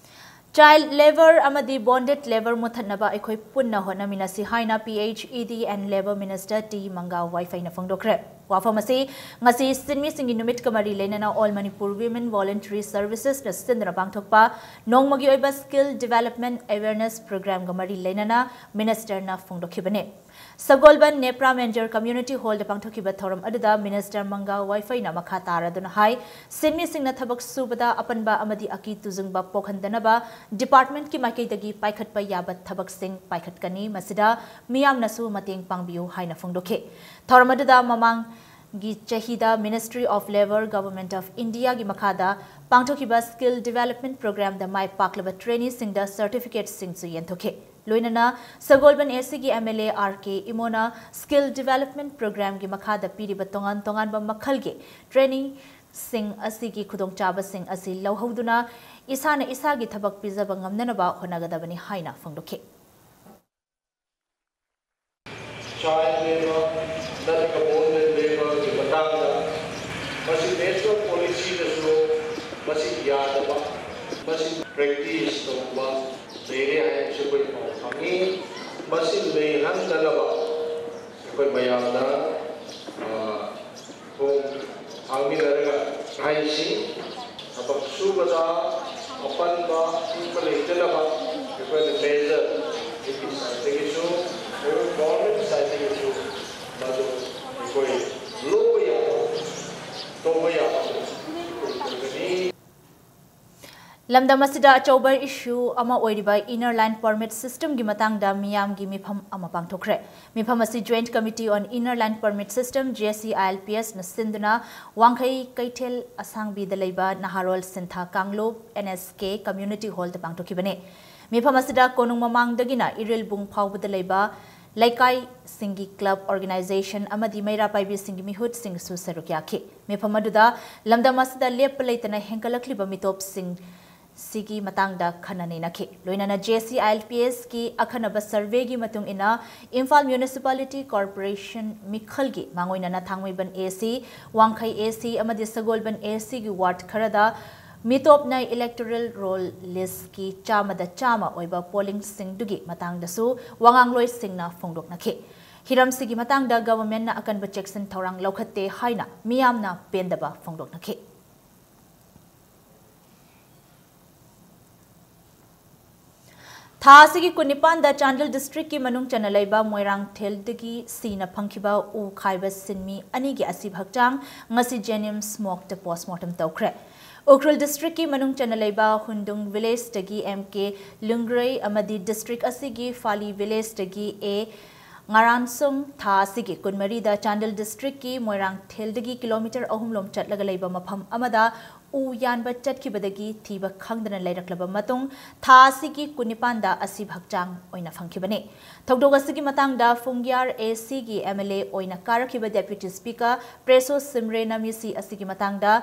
Child labour ꯑꯃꯗꯤ bonded labour ꯃꯨꯠꯊꯠꯅꯕ ꯑꯩꯈꯣꯏ ꯄꯨꯟꯅ ꯍꯣꯠꯅꯃꯤꯟꯅꯁꯤ ꯍꯥꯏꯅ P H E D and Labour Minister T Manga Waifeiꯅ ꯐꯣꯡꯗꯣꯛꯈ꯭ꯔꯦ꯫ ꯋꯥꯐꯝ ꯑꯁꯤ ꯉꯁꯤ ꯁꯤꯟꯃꯤꯁꯤꯡꯒꯤ ꯅꯨꯃꯤꯠꯀ ꯃꯔꯤ ꯂꯩꯅꯅ All Manipur Women Voluntary Servicesꯅ ꯁꯤꯟꯗꯨꯅ ꯄꯥꯡꯊꯣꯛꯄ ꯅꯣꯡꯃꯒꯤ ꯑꯣꯏꯕ Skill Development Awareness Programꯒ ꯃꯔꯤ ꯂꯩꯅꯅ Ministerꯅ ꯐꯣꯡꯗꯣꯛꯈꯤꯕꯅꯤ꯫ ꯁꯒꯣꯜꯕꯟ ꯅꯦꯄ꯭ꯔꯥ ꯃꯦꯟꯖꯔ Community Hallꯗ ꯄꯥꯡꯊꯣꯛꯈꯤꯕ ꯊꯧꯔꯝ ꯑꯗꯨꯗ Minister ꯃꯪꯒꯥ ꯋꯥꯏꯐꯩꯅ ꯃꯈꯥ ꯇꯥꯔꯗꯨꯅ ꯍꯥꯏ, ꯁꯤꯟꯃꯤꯁꯤꯡꯅ ꯊꯕꯛ ꯁꯨꯕꯗ ꯑꯄꯟꯕ ꯑꯃꯗꯤ ꯑꯀꯤ ꯇꯨꯖꯨꯡꯕ ꯄꯣꯛꯍꯟꯗꯅꯕ departmentꯀꯤ ꯃꯥꯏꯀꯩꯗꯒꯤ ꯄꯥꯏꯈꯠꯄ ꯌꯥꯕ ꯊꯕꯛꯁꯤꯡ ꯄꯥꯏꯈꯠꯀꯅꯤ꯫ ꯃꯁꯤꯗ ꯃꯤꯌꯥꯝꯅꯁꯨ ꯃꯇꯦꯡ ꯄꯥꯡꯕꯤꯌꯨ ꯍꯥꯏꯅ ꯐꯣꯡꯗꯣꯛꯈꯤ꯫ ꯊꯧꯔꯝ ꯑꯗꯨꯗ ꯃꯃꯥꯡꯒꯤ ꯆꯍꯤꯗ Ministry of Labour, Government of Indiaꯒꯤ ꯃꯈꯥꯗ ꯄꯥꯡꯊꯣꯛꯈꯤꯕ Skill Development Programꯗ ꯃꯥꯏ ꯄꯥꯛꯂꯕ traineeꯁꯤꯡꯗ certificateꯁꯤꯡꯁꯨ ꯌꯦꯟꯊꯣꯛꯈꯤ꯫ ꯂꯣꯏꯅꯅ ꯁꯒꯣꯜꯕꯟ ACꯒꯤ MLA R K ꯏꯃꯣꯅ Skill Development Programꯒꯤ ꯃꯈꯥꯗ ꯄꯤꯔꯤꯕ ꯇꯣꯉꯥꯟ ꯇꯣꯉꯥꯟꯕ ꯃꯈꯜꯒꯤ traineeꯁꯤꯡ ꯑꯁꯤꯒꯤ ꯈꯨꯗꯣꯡꯆꯥꯕꯁꯤꯡ ꯑꯁꯤ ꯂꯧꯍꯧꯗꯨꯅ ꯏꯁꯥꯅ ꯏꯁꯥꯒꯤ ꯊꯕꯛ ꯄꯤꯖꯕ ꯉꯝꯅꯅꯕ ꯍꯣꯠꯅꯒꯗꯕꯅꯤ ꯍꯥꯏꯅ ꯐꯣꯡꯗꯣꯛꯈꯤ꯫ Child labour ꯅꯠꯇ꯭ꯔꯒ bonded labourꯒꯤ ꯃꯇꯥꯡꯗ ꯃꯁꯤ national policyꯗꯁꯨ ꯃꯁꯤ ꯌꯥꯗꯕ, ꯃꯁꯤ practice ꯇꯧꯕ ꯂꯩꯔꯦ ꯍꯥꯏꯕꯁꯤ ꯑꯩꯈꯣꯏ ꯄꯥꯎ ꯐꯪꯉꯤ꯫ ꯃꯁꯤ ꯂꯩꯍꯟꯗꯅꯕ ꯑꯩꯈꯣꯏ ꯃꯌꯥꯝꯅ, ꯑ, ꯈꯣꯡ ꯊꯥꯡꯃꯤꯟꯅꯔꯒ ꯍꯥꯏꯁꯤ ꯊꯕꯛ ꯁꯨꯕꯗ ꯑꯄꯟꯕ ꯄꯤꯕ ꯂꯩꯇꯅꯕ ꯑꯩꯈꯣꯏꯅ measure ꯑꯩꯒꯤ sideꯗꯒꯤꯁꯨ, ꯑꯩꯈꯣꯏ government sideꯗꯒꯤꯁꯨ ꯃꯗꯨ ꯑꯩꯈꯣꯏ ꯂꯧꯕ ꯌꯥꯕ, ꯇꯧꯕ ꯌꯥꯕ ꯑꯩꯈꯣꯏ ꯇꯧꯒꯅꯤ꯫ ꯂꯝꯗꯝ ꯑꯁꯤꯗ ꯑꯆꯧꯕ issue ꯑꯃ ꯑꯣꯏꯔꯤꯕ Inner Line Permit Systemꯒꯤ ꯃꯇꯥꯡꯗ ꯃꯤꯌꯥꯝꯒꯤ ꯃꯤꯐꯝ ꯑꯃ ꯄꯥꯡꯊꯣꯛꯈ꯭ꯔꯦ꯫ ꯃꯤꯐꯝ ꯑꯁꯤ Joint Committee on Inner Line Permit System, JCILPSꯅ ꯁꯤꯟꯗꯨꯅ ꯋꯥꯡꯈꯩ ꯀꯩꯊꯦꯜ ꯑꯁꯥꯡꯕꯤꯗ ꯂꯩꯕ ꯅꯍꯥꯔꯣꯜ ꯁꯤꯟꯊꯥ ꯀꯥꯡꯂꯨꯞ, NSK Community Hallꯗ ꯄꯥꯡꯊꯣꯛꯈꯤꯕꯅꯤ꯫ ꯃꯤꯐꯝ ꯑꯁꯤꯗ ꯀꯣꯅꯨꯡ ꯃꯃꯥꯡꯗꯒꯤꯅ ꯏꯔꯤꯜꯕꯨꯡ ꯐꯥꯎꯕꯗ ꯂꯩꯕ ꯂꯩꯀꯥꯏꯁꯤꯡꯒꯤ club, organisation ꯑꯃꯗꯤ ꯃꯩꯔꯥ ꯄꯥꯏꯕꯤꯁꯤꯡꯒꯤ ꯃꯤꯍꯨꯠꯁꯤꯡꯁꯨ ꯁꯔꯨꯛ ꯌꯥꯈꯤ꯫ ꯃꯤꯐꯝ ꯑꯗꯨꯗ ꯂꯝꯗꯝ ꯑꯁꯤꯗ ꯂꯦꯞꯄ ꯂꯩꯇꯅ ꯍꯦꯟꯒꯠꯂꯛꯂꯤꯕ ꯃꯤꯇꯣꯞꯁꯤꯡ ꯁꯤꯒꯤ ꯃꯇꯥꯡꯗ ꯈꯟꯅ ꯅꯩꯅꯈꯤ꯫ ꯂꯣꯏꯅꯅ JCILPSꯀꯤ ꯑꯈꯟꯅꯕ surveyꯒꯤ ꯃꯇꯨꯡ ꯏꯟꯅ, ꯏꯝꯐꯥꯜ Municipality Corporation ꯃꯤꯈꯜꯒꯤ ꯃꯥꯡꯑꯣꯏꯅꯅ ꯊꯥꯡꯃꯩꯕꯟ AC, ꯋꯥꯡꯈꯩ AC ꯑꯃꯗꯤ ꯁꯒꯣꯜꯕꯟ ACꯒꯤ ward ꯈꯔꯗ ꯃꯤꯇꯣꯞꯅ electoral roll listꯀꯤ ꯆꯥꯝꯃꯗ ꯆꯥꯝꯃ ꯑꯣꯏꯕ pollingꯁꯤꯡꯗꯨꯒꯤ ꯃꯇꯥꯡꯗꯁꯨ ꯋꯥꯉꯥꯡꯂꯣꯏꯁꯤꯡꯅ ꯐꯣꯡꯗꯣꯛꯅꯈꯤ꯫ ꯍꯤꯔꯝꯁꯤꯒꯤ ꯃꯇꯥꯡꯗ governmentꯅ ꯑꯀꯟꯕ ꯆꯦꯛꯁꯤꯟ ꯊꯧꯔꯥꯡ ꯂꯧꯈꯠꯇꯦ ꯍꯥꯏꯅ ꯃꯤꯌꯥꯝꯅ ꯄꯦꯟꯗꯕ ꯐꯣꯡꯗꯣꯛꯅꯈꯤ꯫ ꯊꯥ ꯑꯁꯤꯒꯤ ꯀꯨꯟꯅꯤꯄꯥꯟꯗ ꯆꯥꯟꯗꯦꯜ districtꯀꯤ ꯃꯅꯨꯡ ꯆꯟꯅ ꯂꯩꯕ ꯃꯣꯏꯔꯥꯡꯊꯦꯜꯗꯒꯤ ꯁꯤꯅ ꯐꯪꯈꯤꯕ ꯎ ꯈꯥꯏꯕ ꯁꯤꯟꯃꯤ ꯑꯅꯤꯒꯤ ꯑꯁꯤꯕ ꯍꯛꯆꯥꯡ ꯉꯁꯤ JNIMS morgueꯇ postmortem ꯇꯧꯈ꯭ꯔꯦ꯫ ꯎꯈ꯭ꯔꯨꯜ districtꯀꯤ ꯃꯅꯨꯡ ꯆꯟꯅ ꯂꯩꯕ ꯍꯨꯟꯗꯨꯡ villageꯇꯒꯤ M K ꯂꯨꯡꯒ꯭ꯔꯩ ꯑꯃꯗꯤ district ꯑꯁꯤꯒꯤ ꯐꯥꯂꯤ villageꯇꯒꯤ A ꯉꯔꯥꯟꯁꯨꯡ ꯊꯥ ꯑꯁꯤꯒꯤ ꯀꯨꯟꯃꯔꯤꯗ ꯆꯥꯟꯗꯦꯜ districtꯀꯤ ꯃꯣꯏꯔꯥꯡꯊꯦꯜꯗꯒꯤ kilometre ꯑꯍꯨꯝ ꯂꯣꯝ ꯆꯠꯂꯒ ꯂꯩꯕ ꯃꯐꯝ ꯑꯃꯗ ꯎ ꯌꯥꯟꯕ ꯆꯠꯈꯤꯕꯗꯒꯤ ꯊꯤꯕ ꯈꯪꯗꯅ ꯂꯩꯔꯛꯂꯕ ꯃꯇꯨꯡ, ꯊꯥ ꯑꯁꯤꯒꯤ ꯀꯨꯟꯅꯤꯄꯥꯟꯗ ꯑꯁꯤꯕ ꯍꯛꯆꯥꯡ ꯑꯣꯏꯅ ꯐꯪꯈꯤꯕꯅꯤ꯫ ꯊꯧꯗꯣꯛ ꯑꯁꯤꯒꯤ ꯃꯇꯥꯡꯗ ꯐꯨꯡꯒꯤꯌꯥꯔ ACꯒꯤ MLA ꯑꯣꯏꯅ ꯀꯥꯔꯛꯈꯤꯕ Deputy Speaker ꯄ꯭ꯔꯦꯁꯣ ꯁꯤꯝꯔꯦꯅ ꯃꯤꯁꯤ ꯑꯁꯤꯒꯤ ꯃꯇꯥꯡꯗ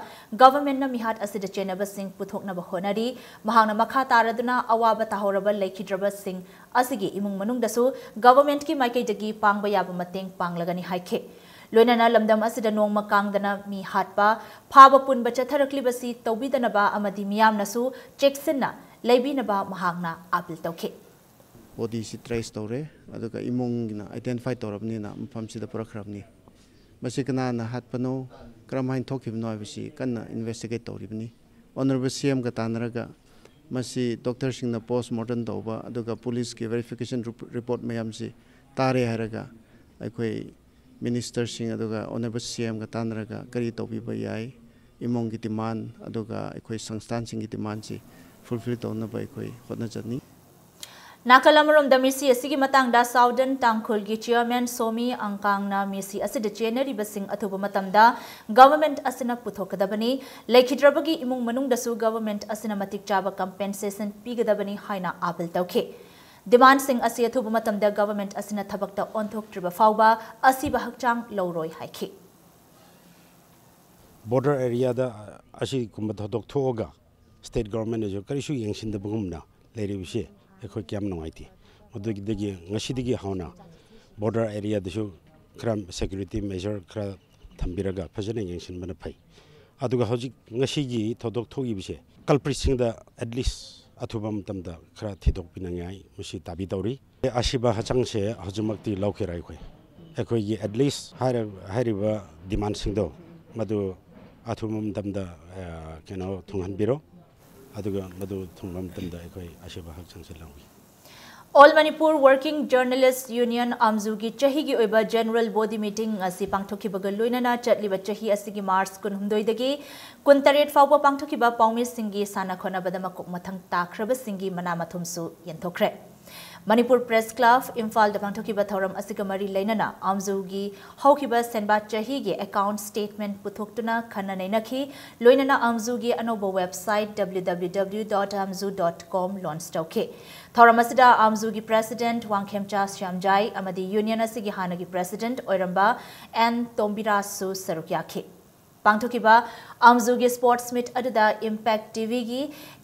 governmentꯅ ꯃꯤꯍꯥꯠ ꯑꯁꯤꯗ ꯆꯦꯟꯅꯕꯁꯤꯡ ꯄꯨꯊꯣꯛꯅꯕ ꯍꯣꯠꯅꯔꯤ꯫ ꯃꯍꯥꯛꯅ ꯃꯈꯥ ꯇꯥꯔꯗꯨꯅ ꯑꯋꯥꯕ ꯇꯥꯍꯧꯔꯕ ꯂꯩꯈꯤꯗ꯭ꯔꯕꯁꯤꯡ ꯑꯁꯤꯒꯤ ꯏꯃꯨꯡ ꯃꯅꯨꯡꯗꯁꯨ governmentꯀꯤ ꯃꯥꯏꯀꯩꯗꯒꯤ ꯄꯥꯡꯕ ꯌꯥꯕ ꯃꯇꯦꯡ ꯄꯥꯡꯂꯒꯅꯤ ꯍꯥꯏꯈꯤ꯫ ꯂꯣꯏꯅꯅ ꯂꯝꯗꯝ ꯑꯁꯤꯗ ꯅꯣꯡꯃ ꯀꯥꯡꯗꯅ ꯃꯤ ꯍꯥꯠꯄ, ꯐꯥꯕ ꯄꯨꯟꯕ ꯆꯠꯊꯔꯛꯂꯤꯕꯁꯤ ꯇꯧꯕꯤꯗꯅꯕ ꯑꯃꯗꯤ ꯃꯤꯌꯥꯝꯅꯁꯨ ꯆꯦꯛꯁꯤꯟꯅ ꯂꯩꯕꯤꯅꯕ ꯃꯍꯥꯛꯅ appeal ꯇꯧꯈꯤ꯫ Bodyꯁꯤ trace ꯇꯧꯔꯦ, ꯑꯗꯨꯒ ꯏꯃꯨꯡꯒꯤꯅ identify ꯇꯧꯔꯕꯅꯤꯅ ꯃꯐꯝꯁꯤꯗ ꯄꯨꯔꯛꯈ꯭ꯔꯕꯅꯤ꯫ ꯃꯁꯤ ꯀꯅꯥꯅ ꯍꯥꯠꯄꯅꯣ, ꯀꯔꯝꯍꯥꯏꯅ ꯊꯣꯛꯈꯤꯕꯅꯣ ꯍꯥꯏꯕꯁꯤ ꯀꯟꯅ investigate ꯇꯧꯔꯤꯕꯅꯤ꯫ Honourable CMꯒ ꯇꯥꯟꯅꯔꯒ ꯃꯁꯤ doctorꯁꯤꯡꯅ postmortem ꯇꯧꯕ, ꯑꯗꯨꯒ policeꯀꯤ verification rep-, report ꯃꯌꯥꯝꯁꯤ ꯇꯥꯔꯦ ꯍꯥꯏꯔꯒ ꯑꯩꯈꯣꯏ ministerꯁꯤꯡ ꯑꯗꯨꯒ Honourable CMꯒ ꯇꯥꯟꯅꯔꯒ ꯀꯔꯤ ꯇꯧꯕꯤꯕ ꯌꯥꯏ, ꯏꯃꯨꯡꯒꯤ demand ꯑꯗꯨꯒ ꯑꯩꯈꯣꯏ ꯁꯪꯁꯊꯥꯟꯁꯤꯡꯒꯤ demandꯁꯤ fulfill ꯇꯧꯅꯕ ꯑꯩꯈꯣꯏ ꯍꯣꯠꯅꯖꯅꯤ꯫ ꯅꯥꯀꯜ ꯑꯃꯔꯣꯝꯗ ꯃꯤꯁꯤ ꯑꯁꯤꯒꯤ ꯃꯇꯥꯡꯗ Southern ꯇꯥꯡꯈꯨꯜꯒꯤ chairman ꯁꯣꯃꯤ ꯑꯪꯀꯥꯡꯅ ꯃꯤꯁꯤ ꯑꯁꯤꯗ ꯆꯦꯟꯅꯔꯤꯕꯁꯤꯡ ꯑꯊꯨꯕ ꯃꯇꯝꯗ government ꯑꯁꯤꯅ ꯄꯨꯊꯣꯛꯀꯗꯕꯅꯤ, ꯂꯩꯈꯤꯗ꯭ꯔꯕꯒꯤ ꯏꯃꯨꯡ ꯃꯅꯨꯡꯗꯁꯨ government ꯑꯁꯤꯅ ꯃꯇꯤꯛ ꯆꯥꯕ compensation ꯄꯤꯒꯗꯕꯅꯤ ꯍꯥꯏꯅ appeal ꯇꯧꯈꯤ꯫ Demandꯁꯤꯡ ꯑꯁꯤ ꯑꯊꯨꯕ ꯃꯇꯝꯗ government ꯑꯁꯤꯅ ꯊꯕꯛꯇ ꯑꯣꯟꯊꯣꯛꯇ꯭ꯔꯤꯕ ꯐꯥꯎꯕ ꯑꯁꯤꯕ ꯍꯛꯆꯥꯡ ꯂꯧꯔꯣꯏ ꯍꯥꯏꯈꯤ꯫ Border areaꯗ ꯑꯁꯤꯒꯨꯝꯕ ꯊꯧꯗꯣꯛ ꯊꯣꯛꯑꯒ state governmentꯅꯁꯨ ꯀꯔꯤꯁꯨ ꯌꯦꯡꯁꯤꯟꯗꯕꯒꯨꯝꯅ ꯂꯩꯔꯤꯕꯁꯤ ꯑꯩꯈꯣꯏ ꯀꯌꯥꯝ ꯅꯨꯡꯉꯥꯏꯇꯦ꯫ ꯃꯗꯨꯗꯒꯤ ꯉꯁꯤꯗꯒꯤ ꯍꯧꯅ border areaꯗꯁꯨ ꯈꯔ security measure ꯈꯔ ꯊꯝꯕꯤꯔꯒ ꯐꯖꯅ ꯌꯦꯡꯁꯤꯟꯕꯅ ꯐꯩ꯫ ꯑꯗꯨꯒ ꯍꯧꯖꯤꯛ ꯉꯁꯤꯒꯤ ꯊꯧꯗꯣꯛ ꯊꯣꯛꯏꯕꯁꯦ culpritꯁꯤꯡꯗ at least ꯑꯊꯨꯕ ꯃꯇꯝꯗ ꯈꯔ ꯊꯤꯗꯣꯛꯄꯤꯅꯉꯥꯏ ꯃꯁꯤ ꯇꯥꯕꯤ ꯇꯧꯔꯤ꯫ ꯑꯁꯤꯕ ꯍꯛꯆꯥꯡꯁꯦ ꯍꯧꯖꯤꯛꯃꯛꯇꯤ ꯂꯧꯈꯤꯔꯣꯏ ꯑꯩꯈꯣꯏ꯫ ꯑꯩꯈꯣꯏꯒꯤ at least ꯍꯥꯏꯔ-, ꯍꯥꯏꯔꯤꯕ demandꯁꯤꯡꯗꯣ ꯃꯗꯨ ꯑꯊꯨꯕ ꯃꯇꯝꯗ, ꯑ, ꯀꯩꯅꯣ ꯊꯨꯡꯍꯟꯕꯤꯔꯣ꯫ ꯑꯗꯨꯒ ꯃꯗꯨ ꯊꯨꯡꯕ ꯃꯇꯝꯗ ꯑꯩꯈꯣꯏ ꯑꯁꯤꯕ ꯍꯛꯆꯥꯡꯁꯦ ꯂꯧꯏ꯫ All Manipur Working Journalist Union, ꯑꯥꯝꯖꯨꯒꯤ ꯆꯍꯤꯒꯤ ꯑꯣꯏꯕ general body meeting ꯑꯁꯤ ꯄꯥꯡꯊꯣꯛꯈꯤꯕꯒ ꯂꯣꯏꯅꯅ ꯆꯠꯂꯤꯕ ꯆꯍꯤ ꯑꯁꯤꯒꯤ March ꯀꯨꯟꯍꯨꯝꯗꯣꯏꯗꯒꯤ ꯀꯨꯟꯇꯔꯦꯠ ꯐꯥꯎꯕ ꯄꯥꯡꯊꯣꯛꯈꯤꯕ ꯄꯥꯎꯃꯤꯁꯤꯡꯒꯤ ꯁꯥꯟꯅ ꯈꯣꯠꯅꯕꯗ ꯃꯀꯣꯛ ꯃꯊꯪ ꯇꯥꯈ꯭ꯔꯕꯁꯤꯡꯒꯤ ꯃꯅꯥ ꯃꯊꯨꯝꯁꯨ ꯌꯦꯟꯊꯣꯛꯈ꯭ꯔꯦ꯫ ꯃꯅꯤꯄꯨꯔ Press Club, ꯏꯝꯐꯥꯜꯗ ꯄꯥꯡꯊꯣꯛꯈꯤꯕ ꯊꯧꯔꯝ ꯑꯁꯤꯒ ꯃꯔꯤ ꯂꯩꯅꯅ ꯑꯥꯝꯖꯨꯒꯤ ꯍꯧꯈꯤꯕ ꯁꯦꯟꯕꯥ ꯆꯍꯤꯒꯤ account statement ꯄꯨꯊꯣꯛꯇꯨꯅ ꯈꯟꯅ ꯅꯩꯅꯈꯤ꯫ ꯂꯣꯏꯅꯅ ꯑꯥꯝꯖꯨꯒꯤ ꯑꯅꯧꯕ website W W W dot amzu dot com launch ꯇꯧꯈꯤ꯫ ꯊꯧꯔꯝ ꯑꯁꯤꯗ ꯑꯥꯝꯖꯨꯒꯤ President ꯋꯥꯡꯈꯦꯝꯆꯥ ꯁ꯭ꯌꯥꯝꯖꯥꯏ ꯑꯃꯗꯤ Union ꯑꯁꯤꯒꯤ ꯍꯥꯟꯅꯒꯤ President ꯑꯣꯏꯔꯝꯕ ꯑꯦꯟ ꯇꯣꯝꯕꯤꯔꯥꯖꯁꯨ ꯁꯔꯨꯛ ꯌꯥꯈꯤ꯫ ꯄꯥꯡꯊꯣꯛꯈꯤꯕ ꯑꯥꯝꯖꯨꯒꯤ sports meet ꯑꯗꯨꯗ Impact TVꯒꯤ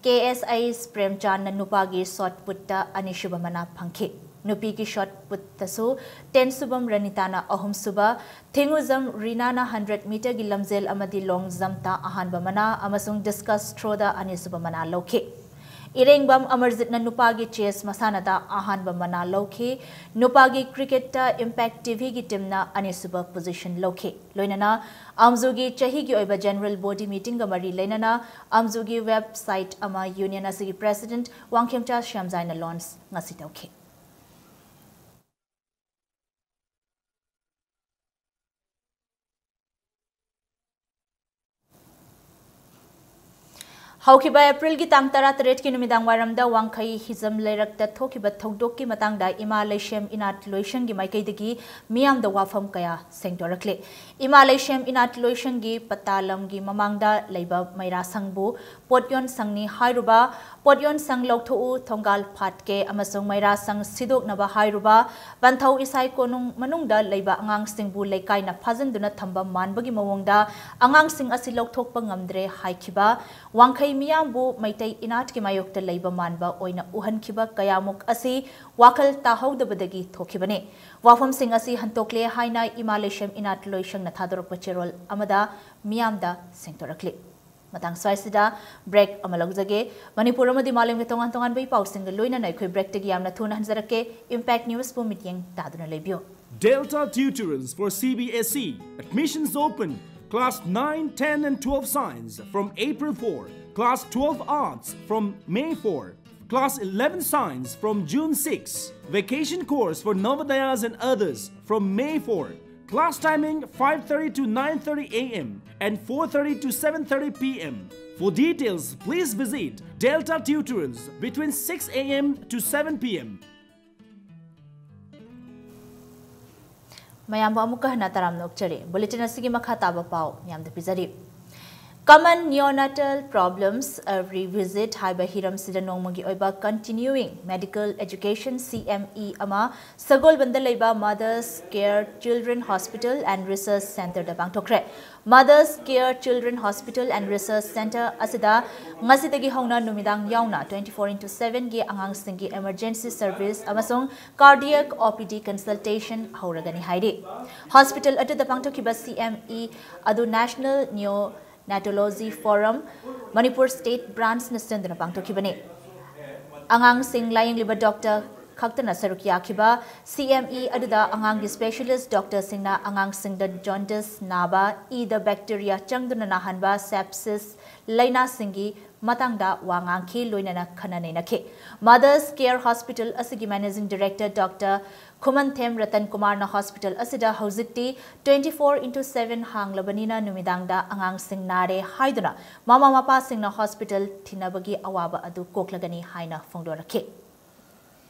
K S I ꯄ꯭ꯔꯦꯝꯆꯥꯟꯅ ꯅꯨꯄꯥꯒꯤ shot putꯇ ꯑꯅꯤꯁꯨꯕ ꯃꯅꯥ ꯐꯪꯈꯤ꯫ ꯅꯨꯄꯤꯒꯤ shot putꯇꯁꯨ ꯇꯦꯟꯁꯨꯕꯝ ꯔꯅꯤꯇꯥꯅ ꯑꯍꯨꯝꯁꯨꯕ, ꯊꯤꯡꯎꯖꯝ ꯔꯤꯅꯥꯅ hundred meterꯒꯤ ꯂꯝꯖꯦꯜ ꯑꯃꯗꯤ long jumpꯇ ꯑꯍꯥꯟꯕ ꯃꯅꯥ ꯑꯃꯁꯨꯡ discus throwꯗ ꯑꯅꯤꯁꯨꯕ ꯃꯅꯥ ꯂꯧꯈꯤ꯫ ꯏꯔꯦꯡꯕꯝ ꯑꯃꯔꯖꯤꯠꯅ ꯅꯨꯄꯥꯒꯤ chess ꯃꯁꯥꯟꯅꯗ ꯑꯍꯥꯟꯕ ꯃꯅꯥ ꯂꯧꯈꯤ꯫ ꯅꯨꯄꯥꯒꯤ cricketꯇ Impact TVꯒꯤ teamꯅ ꯑꯅꯤꯁꯨꯕ position ꯂꯧꯈꯤ꯫ ꯂꯣꯏꯅꯅ ꯑꯥꯝꯖꯨꯒꯤ ꯆꯍꯤꯒꯤ ꯑꯣꯏꯕ general body meetingꯒ ꯃꯔꯤ ꯂꯩꯅꯅ ꯑꯥꯝꯖꯨꯒꯤ website ꯑꯃ Union ꯑꯁꯤꯒꯤ President ꯋꯥꯡꯈꯦꯝꯆꯥ ꯁ꯭ꯌꯥꯝꯖꯥꯏꯅ launch ꯉꯁꯤ ꯇꯧꯈꯤ꯫ ꯍꯧꯈꯤꯕ Aprilꯒꯤ ꯇꯥꯡ ꯇꯔꯥꯇꯔꯦꯠꯀꯤ ꯅꯨꯃꯤꯗꯥꯡ ꯋꯥꯏꯔꯝꯗ ꯋꯥꯡꯈꯩ ꯍꯤꯖꯝ ꯂꯩꯔꯛꯇ ꯊꯣꯛꯈꯤꯕ ꯊꯧꯗꯣꯛꯀꯤ ꯃꯇꯥꯡꯗ ꯏꯃꯥ ꯂꯩꯁꯦꯝ ꯏꯅꯥꯠ ꯂꯣꯏꯁꯪꯒꯤ ꯃꯥꯏꯀꯩꯗꯒꯤ ꯃꯤꯌꯥꯝꯗ ꯋꯥꯐꯝ ꯀꯌꯥ ꯁꯦꯡꯗꯣꯔꯛꯂꯦ꯫ ꯏꯃꯥ ꯂꯩꯁꯦꯝ ꯏꯅꯥꯠ ꯂꯣꯏꯁꯪꯒꯤ ꯄꯇꯥ ꯂꯝꯒꯤ ꯃꯃꯥꯡꯗ ꯂꯩꯕ ꯃꯩꯔꯥ ꯁꯪꯕꯨ ꯄꯣꯠꯌꯣꯟ ꯁꯪꯅꯤ ꯍꯥꯏꯔꯨꯕ, ꯄꯣꯠꯌꯣꯟ ꯁꯪ ꯂꯧꯊꯣꯛꯎ, ꯊꯣꯡꯒꯥꯜ ꯐꯥꯠꯀꯦ ꯑꯃꯁꯨꯡ ꯃꯩꯔꯥ ꯁꯪ ꯁꯤꯗꯣꯛꯅꯕ ꯍꯥꯏꯔꯨꯕ, ꯄꯟꯊꯧ ꯏꯁꯥꯏ ꯀꯣꯅꯨꯡ ꯃꯅꯨꯡꯗ ꯂꯩꯕ ꯑꯉꯥꯡꯁꯤꯡꯕꯨ ꯂꯩꯀꯥꯏꯅ ꯐꯥꯖꯤꯟꯗꯨꯅ ꯊꯝꯕ ꯃꯥꯟꯕꯒꯤ ꯃꯑꯣꯡꯗ ꯑꯉꯥꯡꯁꯤꯡ ꯑꯁꯤ ꯂꯧꯊꯣꯛꯄ ꯉꯝꯗ꯭ꯔꯦ ꯍꯥꯏꯈꯤꯕ, ꯋꯥꯡꯈꯩ ꯃꯤꯌꯥꯝꯕꯨ ꯃꯩꯇꯩ ꯏꯅꯥꯠꯀꯤ ꯃꯥꯌꯣꯛꯇ ꯂꯩꯕ ꯃꯥꯟꯕ ꯑꯣꯏꯅ ꯎꯍꯟꯈꯤꯕ ꯀꯌꯥꯃꯨꯛ ꯑꯁꯤ ꯋꯥꯈꯜ ꯇꯥꯍꯧꯗꯕꯗꯒꯤ ꯊꯣꯛꯈꯤꯕꯅꯤ꯫ ꯋꯥꯐꯝꯁꯤꯡ ꯑꯁꯤ ꯍꯟꯇꯣꯛꯂꯦ ꯍꯥꯏꯅ ꯏꯃꯥ ꯂꯩꯁꯦꯝ ꯏꯅꯥꯠ ꯂꯣꯏꯁꯪꯅ ꯊꯥꯗꯣꯔꯛꯄ ꯆꯦꯔꯣꯜ ꯑꯃꯗ ꯃꯤꯌꯥꯝꯗ ꯁꯦꯡꯗꯣꯔꯛꯂꯤ꯫ ꯃꯇꯥꯡ ꯁ꯭ꯋꯥꯏꯁꯤꯗ ꯕ꯭ꯔꯦꯛ ꯑꯃ ꯂꯧꯖꯒꯦ꯫ ꯃꯅꯤꯄꯨꯔ ꯑꯃꯗꯤ ꯃꯥꯂꯦꯝꯒꯤ ꯇꯣꯉꯥꯟ ꯇꯣꯉꯥꯟꯕ ꯏ ꯄꯥꯎꯁꯤꯡꯒ ꯂꯣꯏꯅꯅ ꯑꯩꯈꯣꯏ ꯕ꯭ꯔꯦꯛꯇꯒꯤ ꯌꯥꯝꯅ ꯊꯨꯅ ꯍꯟꯖꯔꯛꯀꯦ꯫ ꯏꯝꯄꯦꯛ ꯅ꯭ꯌꯨꯁꯄꯨ ꯃꯤꯠꯌꯦꯡ ꯇꯥꯗꯨꯅ ꯂꯩꯕꯤꯌꯨ꯫ Delta tutorials for C B S E. Admissions open. Class nine, ten and twelve science from April four. Class twelve arts from May four. Class eleven science from June six. Vacation course for Navodayas and others from May four. Class timing five thirty to nine thirty a m and four thirty to seven thirty p m. For details, please visit Delta Tutorials between six a m to seven p m. ꯃꯌꯥꯝꯕꯨ ꯑꯃꯨꯛꯀ ꯍꯟꯅ ꯇꯔꯥꯝꯅ ꯑꯣꯛꯆꯔꯤ꯫ Bulletin ꯑꯁꯤꯒꯤ ꯃꯈꯥ ꯇꯥꯕ ꯄꯥꯎ ꯃꯌꯥꯝꯗ ꯄꯤꯖꯔꯤ꯫ Common Neonatal Problems, a Revisit ꯍꯥꯏꯕ ꯍꯤꯔꯝꯁꯤꯗ ꯅꯣꯡꯃꯒꯤ ꯑꯣꯏꯕ Continuing Medical Education, C M E, ꯑꯃ ꯁꯒꯣꯜꯕꯟꯗ ꯂꯩꯕ Mothers Care Children Hospital and Research Centreꯗ ꯄꯥꯡꯊꯣꯛꯈ꯭ꯔꯦ꯫ Mothers Care Children Hospital and Research Centre ꯑꯁꯤꯗ ꯉꯁꯤꯗꯒꯤ ꯍꯧꯅ ꯅꯨꯃꯤꯗꯥꯡ ꯌꯥꯎꯅ twenty four into sevenꯒꯤ ꯑꯉꯥꯡꯁꯤꯡꯒꯤ emergency service ꯑꯃꯁꯨꯡ cardiac O P D consultation ꯍꯧꯔꯒꯅꯤ ꯍꯥꯏꯔꯤ꯫ ꯍꯣꯁꯄꯤꯇꯥꯜ ꯑꯗꯨꯗ ꯄꯥꯡꯊꯣꯛꯈꯤꯕ C M E ꯑꯗꯨ National Neonatology Forum, Manipur State Branchꯅ ꯁꯤꯟꯗꯨꯅ ꯄꯥꯡꯊꯣꯛꯈꯤꯕꯅꯤ꯫ ꯑꯉꯥꯡꯁꯤꯡ ꯂꯥꯌꯦꯡꯂꯤꯕ ꯗꯣꯛꯇꯔ ꯈꯛꯇꯅ ꯁꯔꯨꯛ ꯌꯥꯈꯤꯕ C M E ꯑꯗꯨꯗ ꯑꯉꯥꯡꯒꯤ specialist ꯗꯣꯛꯇꯔꯁꯤꯡꯅ ꯑꯉꯥꯡꯁꯤꯡꯗ jaundice ꯅꯥꯕ, ꯏꯗ bacteria ꯆꯪꯗꯨꯅ ꯅꯥꯍꯟꯕ, sepsis ꯂꯥꯏꯅꯥꯁꯤꯡꯒꯤ ꯃꯇꯥꯡꯗ ꯋꯥ ꯉꯥꯡꯈꯤ, ꯂꯣꯏꯅꯅ ꯈꯟꯅ ꯅꯩꯅꯈꯤ꯫ Mothers Care Hospital ꯑꯁꯤꯒꯤ Managing Director ꯗꯣꯛꯇꯔ ꯈꯨꯃꯟꯊꯦꯝ ꯔꯇꯟ ꯀꯨꯃꯥꯔꯅ ꯍꯣꯁꯄꯤꯇꯥꯜ ꯑꯁꯤꯗ ꯍꯧꯖꯤꯛꯇꯤ twenty four into seven ꯍꯥꯡꯂꯕꯅꯤꯅ ꯅꯨꯃꯤꯗꯥꯡꯗ ꯑꯉꯥꯡꯁꯤꯡ ꯅꯥꯔꯦ ꯍꯥꯏꯗꯨꯅ ꯃꯃꯥ ꯃꯄꯥꯁꯤꯡꯅ ꯍꯣꯁꯄꯤꯇꯥꯜ ꯊꯤꯟꯅꯕꯒꯤ ꯑꯋꯥꯕ ꯑꯗꯨ ꯀꯣꯛꯂꯒꯅꯤ ꯍꯥꯏꯅ ꯐꯣꯡꯗꯣꯔꯛꯈꯤ꯫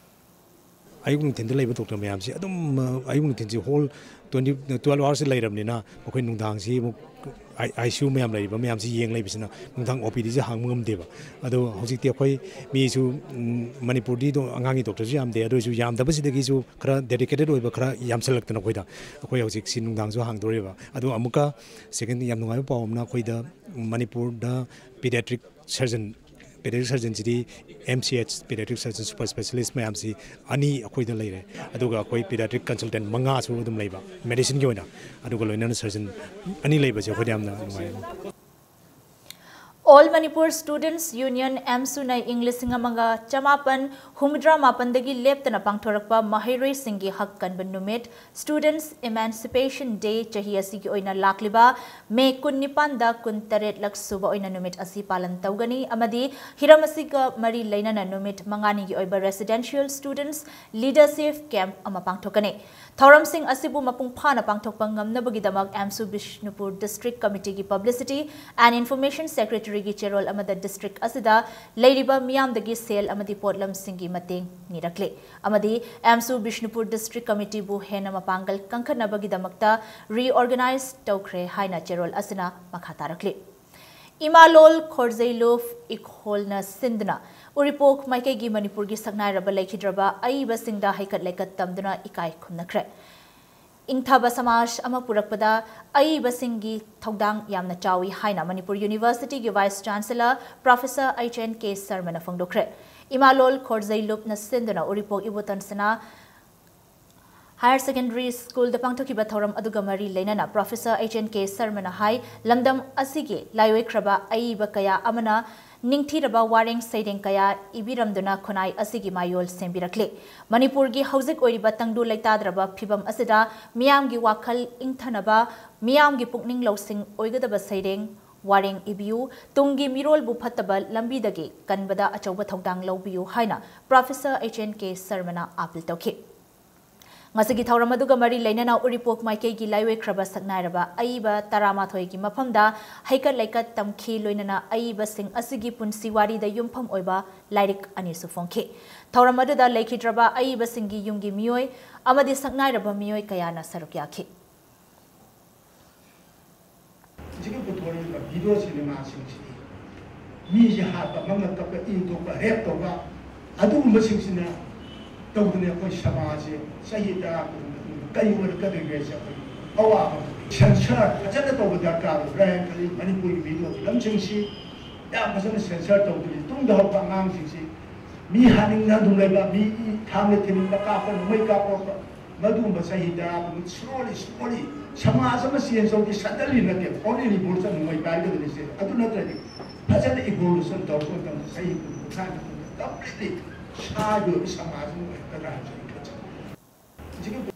ꯑꯌꯨꯛ ꯅꯨꯡꯊꯤꯟꯗ ꯂꯩꯕ ꯗꯣꯛꯇꯔ ꯃꯌꯥꯝꯁꯤ ꯑꯗꯨꯝ, ꯑ, ꯑꯌꯨꯛ ꯅꯨꯡꯊꯤꯟꯁꯤ whole twenty, twelve hoursꯁꯤ ꯂꯩꯔꯕꯅꯤꯅ, ꯃꯈꯣꯏ ꯅꯨꯡꯗꯥꯡꯁꯤ ꯑꯃꯨꯛ I-, I C U ꯃꯌꯥꯝ ꯂꯩꯔꯤꯕ ꯃꯌꯥꯝꯁꯤ ꯌꯦꯡ ꯂꯩꯕꯁꯤꯅ ꯅꯨꯡꯗꯥꯡ O P Dꯁꯦ ꯍꯥꯡꯕ ꯉꯝꯗꯦꯕ꯫ ꯑꯗꯣ ꯍꯧꯖꯤꯛꯇꯤ ꯑꯩꯈꯣꯏ ꯃꯤꯁꯨ, ꯎꯝ, ꯃꯅꯤꯄꯨꯔꯗꯤ ꯑꯗꯨꯝ ꯑꯉꯥꯡꯒꯤ ꯗꯣꯛꯇꯔꯁꯨ ꯌꯥꯝꯗꯦ, ꯑꯗꯨ ꯑꯣꯏꯔꯁꯨ ꯌꯥꯝꯗꯕꯁꯤꯗꯒꯤꯁꯨ ꯈꯔ dedicated ꯑꯣꯏꯕ ꯈꯔ ꯌꯥꯝꯁꯤꯜꯂꯛꯇꯅ ꯑꯩꯈꯣꯏꯗ, ꯑꯩꯈꯣꯏ ꯍꯧꯖꯤꯛꯁꯤ ꯅꯨꯡꯗꯥꯡꯁꯨ ꯍꯥꯡꯗꯣꯔꯤꯕ꯫ ꯑꯗꯣ ꯑꯃꯨꯛꯀ second ꯌꯥꯝ ꯅꯨꯡꯉꯥꯏꯕ ꯄꯥꯎ ꯑꯃꯅ, ꯑꯩꯈꯣꯏꯗ ꯃꯅꯤꯄꯨꯔꯗ pediatric surgeon, pediatric surgeonꯁꯤꯗꯤ M C H, pediatric surgeon super specialist ꯃꯌꯥꯝꯁꯤ ꯑꯅꯤ ꯑꯩꯈꯣꯏꯗ ꯂꯩꯔꯦ꯫ ꯑꯗꯨꯒ ꯑꯩꯈꯣꯏ pediatric consultant ꯃꯉꯥꯁꯨ ꯑꯗꯨꯝ ꯂꯩꯕ medicineꯒꯤ ꯑꯣꯏꯅ, ꯑꯗꯨꯒ ꯂꯣꯏꯅꯅ surgeon ꯑꯅꯤ ꯂꯩꯕꯁꯦ ꯑꯩꯈꯣꯏꯗ ꯌꯥꯝꯅ ꯅꯨꯡꯉꯥꯏ꯫ All Manipur Students Union, AMSUꯅ ꯏꯪ ꯂꯤꯁꯤꯡ ꯑꯃꯒ ꯆꯃꯥꯄꯟ ꯍꯨꯝꯐꯨꯇꯔꯥ ꯃꯥꯄꯟꯗꯒꯤ ꯂꯦꯞꯇꯅ ꯄꯥꯡꯊꯣꯔꯛꯄ ꯃꯍꯩꯔꯣꯏꯁꯤꯡꯒꯤ ꯍꯛ ꯀꯟꯕ ꯅꯨꯃꯤꯠ, Students Emancipation Day, ꯆꯍꯤ ꯑꯁꯤꯒꯤ ꯑꯣꯏꯅ ꯂꯥꯛꯂꯤꯕ ꯃꯦ ꯀꯨꯟꯅꯤꯄꯥꯟꯗ ꯀꯨꯟꯇꯔꯦꯠꯂꯛ ꯁꯨꯕ ꯑꯣꯏꯅ ꯅꯨꯃꯤꯠ ꯑꯁꯤ ꯄꯥꯂꯟ ꯇꯧꯒꯅꯤ ꯑꯃꯗꯤ ꯍꯤꯔꯝ ꯑꯁꯤꯒ ꯃꯔꯤ ꯂꯩꯅꯅ ꯅꯨꯃꯤꯠ ꯃꯉꯥꯅꯤꯒꯤ ꯑꯣꯏꯕ Residential Students Leadership Camp ꯑꯃ ꯄꯥꯡꯊꯣꯛꯀꯅꯤ꯫ ꯊꯧꯔꯝꯁꯤꯡ ꯑꯁꯤꯕꯨ ꯃꯄꯨꯡ ꯐꯥꯅ ꯄꯥꯡꯊꯣꯛꯄ ꯉꯝꯅꯕꯒꯤꯗꯃꯛ AMSU Bishnupur District Committeeꯒꯤ Publicity and Information Secretaryꯒꯤ ꯆꯦꯔꯣꯜ ꯑꯃꯗ district ꯑꯁꯤꯗ ꯂꯩꯔꯤꯕ ꯃꯤꯌꯥꯝꯗꯒꯤ ꯁꯦꯜ ꯑꯃꯗꯤ ꯄꯣꯠꯂꯝꯁꯤꯡꯒꯤ ꯃꯇꯦꯡ ꯅꯤꯔꯛꯂꯤ ꯑꯃꯗꯤ AMSU ꯕꯤꯁꯅꯨꯄꯨꯔ District Committeeꯕꯨ ꯍꯦꯟꯅ ꯃꯄꯥꯡꯒꯜ ꯀꯟꯈꯠꯅꯕꯒꯤꯗꯃꯛꯇ reorganize ꯇꯧꯈ꯭ꯔꯦ ꯍꯥꯏꯅ ꯆꯦꯔꯣꯜ ꯑꯁꯤꯅ ꯃꯈꯥ ꯇꯥꯔꯛꯂꯤ꯫ ꯏꯃꯥꯂꯣꯜ ꯈꯣꯔꯖꯩꯂꯨꯞ ꯏꯈꯣꯜꯅ ꯁꯤꯟꯗꯨꯅ ꯎꯔꯤꯄꯣꯛ ꯃꯥꯏꯀꯩꯒꯤ ꯃꯅꯤꯄꯨꯔꯒꯤ ꯁꯛꯅꯥꯏꯔꯕ ꯂꯩꯈꯤꯗ꯭ꯔꯕ ꯑꯏꯕꯁꯤꯡꯗ ꯍꯩꯀꯠ ꯂꯩꯀꯠ ꯇꯝꯗꯨꯅ ꯏꯀꯥꯏ ꯈꯨꯝꯅꯈ꯭ꯔꯦ꯫ ꯏꯪꯊꯕ ꯁꯃꯥꯖ ꯑꯃ ꯄꯨꯔꯛꯄꯗ ꯑꯏꯕꯁꯤꯡꯒꯤ ꯊꯧꯗꯥꯡ ꯌꯥꯝꯅ ꯆꯥꯎꯏ ꯍꯥꯏꯅ Manipur Universityꯒꯤ Vice Chancellor Professor H N K Sharmaꯅ ꯐꯣꯡꯗꯣꯛꯈ꯭ꯔꯦ꯫ ꯏꯃꯥꯂꯣꯜ ꯈꯣꯔꯖꯩꯂꯨꯞꯅ ꯁꯤꯟꯗꯨꯅ ꯎꯔꯤꯄꯣꯛ ꯏꯕꯣꯇꯣꯟ ꯁꯅꯥ Higher Secondary Schoolꯗ ꯄꯥꯡꯊꯣꯛꯈꯤꯕ ꯊꯧꯔꯝ ꯑꯗꯨꯒ ꯃꯔꯤ ꯂꯩꯅꯅ Professor H N K Sharmaꯅ ꯍꯥꯏ, ꯂꯝꯗꯝ ꯑꯁꯤꯒꯤ ꯂꯥꯏꯑꯣꯏꯈ꯭ꯔꯕ ꯑꯏꯕ ꯀꯌꯥ ꯑꯃꯅ ꯅꯤꯡꯊꯤꯔꯕ ꯋꯥꯔꯦꯡ ꯁꯩꯔꯦꯡ ꯀꯌꯥ ꯏꯕꯤꯔꯝꯗꯨꯅ ꯈꯨꯟꯅꯥꯏ ꯑꯁꯤꯒꯤ ꯃꯥꯌꯣꯜ ꯁꯦꯝꯕꯤꯔꯛꯂꯤ꯫ ꯃꯅꯤꯄꯨꯔꯒꯤ ꯍꯧꯖꯤꯛ ꯑꯣꯏꯔꯤꯕ ꯇꯪꯗꯨ ꯂꯩꯇꯥꯗ꯭ꯔꯕ ꯐꯤꯕꯝ ꯑꯁꯤꯗ ꯃꯤꯌꯥꯝꯒꯤ ꯋꯥꯈꯜ ꯏꯪꯊꯅꯕ, ꯃꯤꯌꯥꯝꯒꯤ ꯄꯨꯛꯅꯤꯡ ꯂꯧꯁꯤꯡ ꯑꯣꯏꯒꯗꯕ ꯁꯩꯔꯦꯡ, ꯋꯥꯔꯦꯡ ꯏꯕꯤꯌꯨ, ꯇꯨꯡꯒꯤ ꯃꯤꯔꯣꯜꯕꯨ ꯐꯠꯇꯕ ꯂꯝꯕꯤꯗꯒꯤ ꯀꯟꯕꯗ ꯑꯆꯧꯕ ꯊꯧꯗꯥꯡ ꯂꯧꯕꯤꯌꯨ ꯍꯥꯏꯅ Professor H N K Sharmaꯅ appeal ꯇꯧꯈꯤ꯫ ꯉꯁꯤꯒꯤ ꯊꯧꯔꯝ ꯑꯗꯨꯒ ꯃꯔꯤ ꯂꯩꯅꯅ ꯎꯔꯤꯄꯣꯛ ꯃꯥꯏꯀꯩꯒꯤ ꯂꯥꯏꯑꯣꯏꯈ꯭ꯔꯕ ꯁꯛꯅꯥꯏꯔꯕ ꯑꯏꯕ ꯇꯔꯥꯃꯥꯊꯣꯏꯒꯤ ꯃꯐꯝꯗ ꯍꯩꯀꯠ ꯂꯩꯀꯠ ꯇꯝꯈꯤ, ꯂꯣꯏꯅꯅ ꯑꯏꯕꯁꯤꯡ ꯑꯁꯤꯒꯤ ꯄꯨꯟꯁꯤ ꯋꯥꯔꯤꯗ ꯌꯨꯝꯐꯝ ꯑꯣꯏꯕ ꯂꯥꯏꯔꯤꯛ ꯑꯅꯤꯁꯨ ꯐꯣꯡꯈꯤ꯫ ꯊꯧꯔꯝ ꯑꯗꯨꯗ ꯂꯩꯈꯤꯗ꯭ꯔꯕ ꯑꯏꯕꯁꯤꯡꯒꯤ ꯌꯨꯝꯒꯤ ꯃꯤꯑꯣꯏ ꯑꯃꯗꯤ ꯁꯛꯅꯥꯏꯔꯕ ꯃꯤꯑꯣꯏ ꯀꯌꯥꯅ ꯁꯔꯨꯛ ꯌꯥꯈꯤ꯫ ꯍꯧꯖꯤꯛꯀꯤ ꯄꯨꯊꯣꯔꯛꯏꯕ video cinemaꯁꯤꯡꯁꯤꯗꯤ ꯃꯤꯁꯦ ꯍꯥꯠꯄ, ꯃꯉꯛ ꯀꯛꯄ, ꯏ ꯊꯣꯛꯄ, rape ꯇꯧꯕ, ꯑꯗꯨꯒꯨꯝꯕꯁꯤꯡꯁꯤꯅ ꯇꯧꯗꯅ ꯑꯩꯈꯣꯏ ꯁꯃꯥꯖꯁꯦ ꯆꯍꯤ ꯇꯔꯥ ꯀꯨꯟ ꯃꯇꯨꯡꯗ ꯀꯔꯤ ꯑꯣꯏꯔꯛꯀꯗꯒꯦꯁꯦ ꯑꯩꯈꯣꯏ ꯑꯋꯥꯕ ꯑꯃ꯫ Censor ꯐꯖꯅ ꯇꯧꯕ ꯗꯔꯀꯥꯔ ꯑꯣꯏꯕ꯭ꯔꯥ ꯍꯥꯏꯅ ꯈꯜꯂꯤ꯫ ꯃꯅꯤꯄꯨꯔꯒꯤ video filmꯁꯤꯡꯁꯤ ꯌꯥꯝ ꯐꯖꯅ censor ꯇꯧꯗ꯭ꯔꯗꯤ ꯇꯨꯡꯗ ꯍꯧꯔꯛꯄ ꯑꯉꯥꯡꯁꯤꯡꯁꯤ ꯃꯤ ꯍꯥꯠꯅꯤꯡꯅ ꯑꯗꯨꯝ ꯂꯩꯕ, ꯃꯤ ꯏ ꯊꯥꯡꯅ ꯊꯤꯟꯕ, ꯀꯥꯞꯄ, ꯅꯣꯡꯃꯩ ꯀꯥꯞꯄ, ꯃꯗꯨꯒꯨꯝꯕ ꯆꯍꯤ ꯇꯔꯥ ꯀꯨꯟ slowly, slowly ꯁꯃꯥꯖ ꯑꯃ ꯆꯦꯟꯖ ꯇꯧꯕꯗꯤ ꯁꯗꯟꯂꯤ ꯅꯠꯇꯦ, ꯑꯣꯟꯂꯤ ꯔꯤꯚꯣꯂꯨꯁꯟ ꯅꯣꯡꯃꯩ ꯄꯥꯏꯒꯗꯕꯅꯤꯁꯦ꯫ ꯑꯗꯨ ꯅꯠꯇ꯭ꯔꯗꯤ ꯐꯖꯅ ꯏꯚꯣꯂꯨꯁꯟ ꯇꯧꯔꯛꯄ ꯃꯇꯝꯗ ꯆꯍꯤ ꯀꯨꯟ ꯀꯨꯟꯊ꯭ꯔꯥꯒꯤ ꯃꯇꯨꯡꯗ ꯀꯝꯄ꯭ꯂꯤꯠꯂꯤ ꯁꯥꯒꯤ ꯑꯣꯏꯕ ꯁꯃꯥꯖ ꯑꯃ ꯑꯣꯏꯔꯛꯀꯗ꯭ꯔꯥ ꯍꯥꯏꯕꯁꯦ ꯑꯩ ꯈꯟꯖꯩ꯫ ꯍꯧꯖꯤꯛꯀꯤ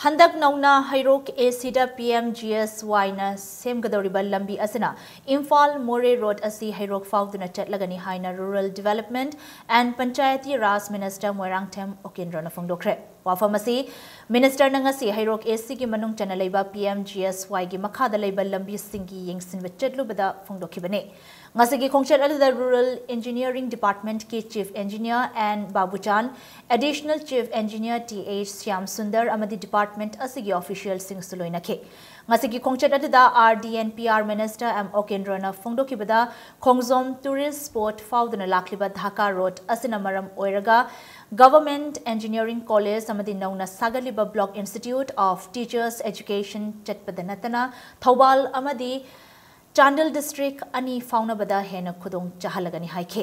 ꯍꯟꯗꯛ ꯅꯧꯅ ꯍꯩꯔꯣꯛ ꯑꯦ ꯁꯤꯗ ꯄꯤ ꯑꯦꯝ ꯖꯤ ꯑꯦꯁ ꯋꯥꯏꯅ ꯁꯦꯝꯒꯗꯧꯔꯤꯕ ꯂꯝꯕꯤ ꯑꯁꯤꯅ ꯏꯝꯐꯥꯜ ꯃꯣꯔꯦ ꯔꯣꯗ ꯑꯁꯤ ꯍꯩꯔꯣꯛ ꯐꯥꯎꯗꯨꯅ ꯆꯠꯂꯒꯅꯤ ꯍꯥꯏꯅ Rural Development and Panchayati Raj Minister Moirangthem ꯑꯣꯀꯦꯟꯗ꯭ꯔꯣꯅ ꯐꯣꯡꯗꯣꯛꯈ꯭ꯔꯦ꯫ ꯋꯥꯐꯝ ꯑꯁꯤ ꯃꯤꯅꯤꯁꯇꯔꯅ ꯉꯁꯤ ꯍꯩꯔꯣꯛ ꯑꯦ ꯁꯤꯒꯤ ꯃꯅꯨꯡ ꯆꯟꯅ ꯂꯩꯕ ꯄꯤ ꯑꯦꯝ ꯖꯤ ꯑꯦꯁ ꯋꯥꯏꯒꯤ ꯃꯈꯥꯗ ꯂꯩꯕ ꯂꯝꯕꯤꯁꯤꯡꯒꯤ ꯌꯦꯡꯁꯤꯟꯕ ꯆꯠꯂꯨꯕꯗ ꯐꯣꯡꯗꯣꯛꯈꯤꯕꯅꯤ꯫ ꯉꯁꯤꯒꯤ ꯈꯣꯡꯆꯠ ꯑꯗꯨꯗ Rural Engineering Departmentꯀꯤ Chief Engineer N Babuchan, Additional Chief Engineer T H Shyam Sundar ꯑꯃꯗꯤ department ꯑꯁꯤꯒꯤ officialꯁꯤꯡꯁꯨ ꯂꯣꯏꯅꯈꯤ꯫ ꯉꯁꯤꯒꯤ ꯈꯣꯡꯆꯠ ꯑꯗꯨꯗ R D and P R Minister M ꯑꯣꯀꯦꯟꯗ꯭ꯔꯣꯅ ꯐꯣꯡꯗꯣꯛꯈꯤꯕꯗ, Khongjom tourist spot ꯐꯥꯎꯗꯨꯅ ꯂꯥꯛꯂꯤꯕ ꯙꯥꯀꯥ ꯔꯣꯗ ꯑꯁꯤꯅ ꯃꯔꯝ ꯑꯣꯏꯔꯒ Government Engineering College ꯑꯃꯗꯤ ꯅꯧꯅ ꯁꯥꯒꯠꯂꯤꯕ Block Institute of Teachers Education ꯆꯠꯄꯗ ꯅꯠꯇꯅ ꯊꯧꯕꯥꯜ ꯑꯃꯗꯤ ꯆꯥꯟꯗꯦꯜ district ꯑꯅꯤ ꯐꯥꯎꯅꯕꯗ ꯍꯦꯟꯅ ꯈꯨꯗꯣꯡ ꯆꯥꯍꯜꯂꯒꯅꯤ ꯍꯥꯏꯈꯤ꯫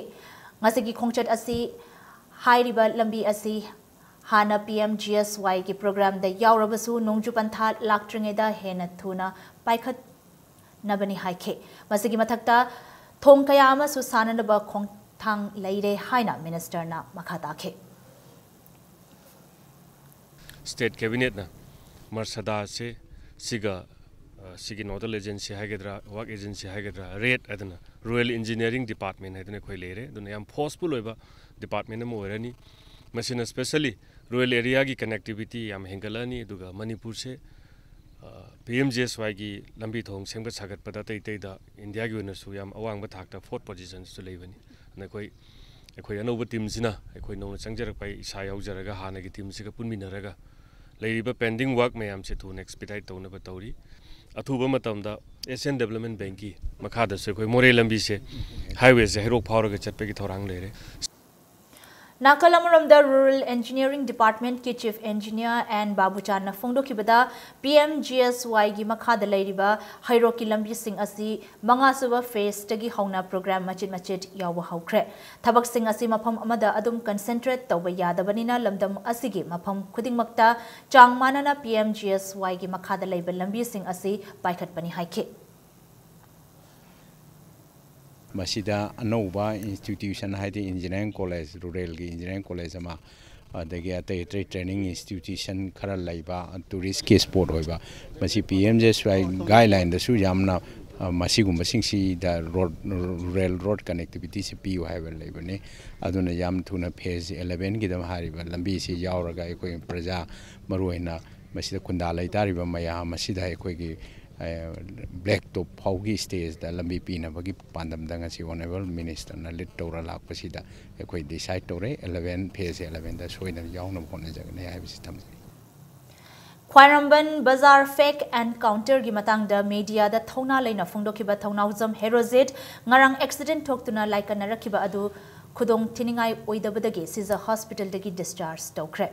ꯉꯁꯤꯒꯤ ꯈꯣꯡꯆꯠ ꯑꯁꯤ ꯍꯥꯏꯔꯤꯕ ꯂꯝꯕꯤ ꯑꯁꯤ ꯍꯥꯟꯅ P M G S Yꯒꯤ programꯗ ꯌꯥꯎꯔꯕꯁꯨ ꯅꯣꯡꯖꯨ ꯄꯟꯊꯥ ꯂꯥꯛꯇ꯭ꯔꯤꯉꯩꯗ ꯍꯦꯟꯅ ꯊꯨꯅ ꯄꯥꯏꯈꯠꯅꯕꯅꯤ ꯍꯥꯏꯈꯤ꯫ ꯃꯁꯤꯒꯤ ꯃꯊꯛꯇ ꯊꯣꯡ ꯀꯌꯥ ꯑꯃꯁꯨ ꯁꯥꯅꯅꯕ ꯈꯣꯡꯊꯥꯡ ꯂꯩꯔꯦ ꯍꯥꯏꯅ ꯃꯤꯅꯤꯁꯇꯔꯅ ꯃꯈꯥ ꯇꯥꯈꯤ꯫ State Cabinetꯅ ꯃꯔꯁꯗꯥꯁꯦ ꯁꯤꯒ, ꯑ, ꯁꯤꯒꯤ nodal agency ꯍꯥꯏꯒꯗ꯭ꯔꯥ, work agency ꯍꯥꯏꯒꯗ꯭ꯔꯥ, RED ꯍꯥꯏꯗꯅ, Rural Engineering Department ꯍꯥꯏꯗꯅ ꯑꯩꯈꯣꯏ ꯂꯩꯔꯦ꯫ ꯑꯗꯨꯅ ꯌꯥꯝ forceful ꯑꯣꯏꯕ department ꯑꯃ ꯑꯣꯏꯔꯅꯤ꯫ ꯃꯁꯤꯅ specially rural areaꯒꯤ connectivity ꯌꯥꯝ ꯍꯦꯟꯒꯠꯂꯅꯤ꯫ ꯑꯗꯨꯒ ꯃꯅꯤꯄꯨꯔꯁꯦ, ꯑ, P M G S Yꯒꯤ ꯂꯝꯕꯤ ꯊꯣꯡ ꯁꯦꯝꯒꯠ ꯁꯥꯒꯠꯄꯗ ꯑꯇꯩ ꯑꯇꯩꯗ ꯏꯟꯗꯤꯌꯥꯒꯤ ꯑꯣꯏꯅꯁꯨ ꯌꯥꯝ ꯑꯋꯥꯡꯕ ꯊꯥꯛꯇ fourth positionꯁꯨ ꯂꯩꯕꯅꯤ꯫ ꯑꯗꯨꯅ ꯑꯩꯈꯣꯏ, ꯑꯩꯈꯣꯏ ꯑꯅꯧꯕ teamꯁꯤꯅ, ꯑꯩꯈꯣꯏ ꯅꯧꯅ ꯆꯪꯖꯔꯛꯄ, ꯑꯩ ꯏꯁꯥ ꯌꯥꯎꯖꯔꯒ ꯍꯥꯟꯅꯒꯤ teamꯁꯤꯒ ꯄꯨꯟꯃꯤꯟꯅꯔꯒ ꯂꯩꯔꯤꯕ pending work ꯃꯌꯥꯝꯁꯦ ꯊꯨꯅ expedite ꯇꯧꯅꯕ ꯇꯧꯔꯤ꯫ ꯑꯊꯨꯕ ꯃꯇꯝꯗ Asian Development Bankꯀꯤ ꯃꯈꯥꯗꯁꯨ ꯑꯩꯈꯣꯏ ꯃꯣꯔꯦ ꯂꯝꯕꯤꯁꯦ, highwayꯁꯦ ꯍꯩꯔꯣꯛ ꯐꯥꯎꯔꯒ ꯆꯠꯄꯒꯤ ꯊꯧꯔꯥꯡ ꯂꯩꯔꯦ꯫ ꯅꯥꯀꯜ ꯑꯃꯔꯣꯝꯗ, Rural Engineering Department ꯀꯤ Chief Engineer ꯑꯦꯟ ꯕꯥꯕꯨꯆꯥꯟꯅ ꯐꯣꯡꯗꯣꯛꯈꯤꯕꯗ, ꯄꯤ ꯑꯦꯝ ꯖꯤ ꯑꯦꯁ ꯋꯥꯏꯒꯤ ꯃꯈꯥꯗ ꯂꯩꯔꯤꯕ ꯍꯩꯔꯣꯛꯀꯤ ꯂꯝꯕꯤꯁꯤꯡ ꯑꯁꯤ ꯃꯉꯥꯁꯨꯕ phase ꯇꯒꯤ ꯍꯧꯅ program ꯃꯆꯤꯠ ꯃꯆꯤꯠ ꯌꯥꯎꯕ ꯍꯧꯈ꯭ꯔꯦ꯫ ꯊꯕꯛꯁꯤꯡ ꯑꯁꯤ ꯃꯐꯝ ꯑꯃꯗ ꯑꯗꯨꯝ concentrate ꯇꯧꯕ ꯌꯥꯗꯕꯅꯤꯅ, ꯂꯝꯗꯝ ꯑꯁꯤꯒꯤ ꯃꯐꯝ ꯈꯨꯗꯤꯡꯃꯛꯇ ꯆꯥꯡ ꯃꯥꯟꯅꯅ ꯄꯤ ꯑꯦꯝ ꯖꯤ ꯑꯦꯁ ꯋꯥꯏꯒꯤ ꯃꯈꯥꯗ ꯂꯩꯕ ꯂꯝꯕꯤꯁꯤꯡ ꯑꯁꯤ ꯄꯥꯏꯈꯠꯄꯅꯤ ꯍꯥꯏꯈꯤ꯫ ꯃꯁꯤꯗ ꯑꯅꯧꯕ institution, ꯍꯥꯏꯗꯤ engineering college, rural ꯒꯤ engineering college ꯑꯃ, ꯑꯗꯒꯤ ꯑꯇꯩ ꯑꯇꯩ training institution ꯈꯔ ꯂꯩꯕ, tourist ꯀꯤ spot ꯑꯣꯏꯕ, ꯃꯁꯤ ꯄꯤ ꯑꯦꯝ ꯖꯤ ꯑꯦꯁ ꯋꯥꯏ guideline ꯗꯁꯨ ꯌꯥꯝꯅ, ꯑ, ꯃꯁꯤꯒꯨꯝꯕꯁꯤꯡꯁꯤꯗ road, rural road connectivity ꯁꯤ ꯄꯤꯌꯨ ꯍꯥꯏꯕ ꯂꯩꯕꯅꯤ꯫ ꯑꯗꯨꯅ ꯌꯥꯝ ꯊꯨꯅ phase eleven ꯒꯤꯗ ꯍꯥꯏꯔꯤꯕ ꯂꯝꯕꯤꯁꯤ ꯌꯥꯎꯔꯒ, ꯑꯩꯈꯣꯏ ꯄ꯭ꯔꯖꯥ, ꯃꯔꯨꯑꯣꯏꯅ ꯃꯁꯤꯗ ꯈꯨꯟꯗꯥ ꯂꯩꯇꯥꯔꯤꯕ ꯃꯌꯥꯝ ꯑꯁꯤꯗ ꯑꯩꯈꯣꯏꯒꯤ, ꯑ, black top ꯐꯥꯎꯒꯤ stage ꯇ ꯂꯝꯕꯤ ꯄꯤꯅꯕꯒꯤ ꯄꯥꯟꯗꯝꯗ ꯉꯁꯤ Honourable Minister ꯅ lead ꯇꯧꯔ ꯂꯥꯛꯄꯁꯤꯗ ꯑꯩꯈꯣꯏ decide ꯇꯧꯔꯦ, eleven, phase eleven ꯗ ꯁꯣꯏꯗꯅ ꯌꯥꯎꯅꯕ ꯍꯣꯠꯅꯖꯒꯅꯤ ꯍꯥꯏꯕꯁꯤ ꯊꯝꯖꯔꯤ꯫ ꯈ꯭ꯋꯥꯏꯔꯝꯕꯟ ꯕꯖꯥꯔ fake encounter ꯒꯤ ꯃꯇꯥꯡꯗ media ꯗ ꯊꯧꯅꯥ ꯂꯩꯅ ꯐꯣꯡꯗꯣꯛꯈꯤꯕ ꯊꯧꯅꯥꯎꯖꯝ ꯍꯦꯔꯣꯖꯤꯠ ꯉꯔꯥꯡ accident ꯊꯣꯛꯇꯨꯅ ꯂꯥꯏꯀꯠꯅꯔꯛꯈꯤꯕ ꯑꯗꯨ ꯈꯨꯗꯣꯡ ꯊꯤꯅꯤꯡꯉꯥꯏ ꯑꯣꯏꯗꯕꯗꯒꯤ ꯁꯤꯖ hospital ꯗꯒꯤ discharge ꯇꯧꯈ꯭ꯔꯦ꯫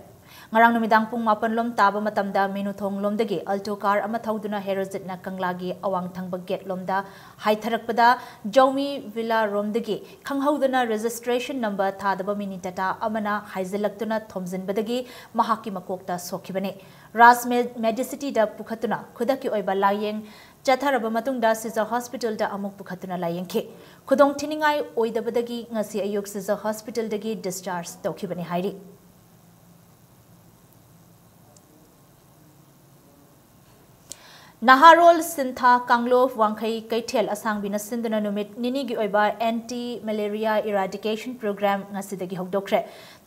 ꯉꯔꯥꯡ ꯅꯨꯃꯤꯗꯥꯡ ꯄꯨꯡ ꯃꯥꯄꯟ ꯂꯣꯝ ꯇꯥꯕ ꯃꯇꯝꯗ ꯃꯦꯅꯨꯊꯣꯡ ꯂꯣꯝꯗꯒꯤ Alto car ꯑꯃ ꯊꯧꯗꯨꯅ ꯍꯦꯔꯣꯖꯤꯠꯅ ꯀꯪꯂꯥꯒꯤ ꯑꯋꯥꯡ ꯊꯪꯕ gate ꯂꯣꯝꯗ ꯍꯥꯏꯊꯔꯛꯄꯗ, ꯖꯧꯃꯤ Villa ꯔꯣꯝꯗꯒꯤ ꯈꯪꯍꯧꯗꯅ registration number ꯊꯥꯗꯕ mini Tata ꯑꯃꯅ ꯍꯥꯏꯖꯤꯜꯂꯛꯇꯨꯅ ꯊꯣꯝꯖꯤꯟꯕꯗꯒꯤ ꯃꯍꯥꯛꯀꯤ ꯃꯀꯣꯛꯇ ꯁꯣꯛꯈꯤꯕꯅꯤ꯫ ꯔꯥꯖ ꯃꯦ-, Medicity ꯗ ꯄꯨꯈꯠꯇꯨꯅ ꯈꯨꯗꯛꯀꯤ ꯑꯣꯏꯕ ꯂꯥꯌꯦꯡ ꯆꯠꯊꯔꯕ ꯃꯇꯨꯡꯗ ꯁꯤꯖ hospital ꯗ ꯑꯃꯨꯛ ꯄꯨꯈꯠꯇꯨꯅ ꯂꯥꯌꯦꯡꯈꯤ꯫ ꯈꯨꯗꯣꯡ ꯊꯤꯅꯤꯡꯉꯥꯏ ꯑꯣꯏꯗꯕꯗꯒꯤ ꯉꯁꯤ ꯑꯌꯨꯛ ꯁꯤꯖ hospital ꯗꯒꯤ discharge ꯇꯧꯈꯤꯕꯅꯤ ꯍꯥꯏꯔꯤ꯫ ꯅꯍꯥꯔꯣꯜ ꯁꯤꯟꯊꯥ ꯀꯥꯡꯂꯨꯞ ꯋꯥꯡꯈꯩ ꯀꯩꯊꯦꯜ ꯑꯁꯥꯡꯕꯤꯅ ꯁꯤꯟꯗꯨꯅ ꯅꯨꯃꯤꯠ ꯅꯤꯅꯤꯒꯤ ꯑꯣꯏꯕ anti malaria eradication program ꯉꯁꯤꯗꯒꯤ ꯍꯧꯗꯣꯛꯈ꯭ꯔꯦ꯫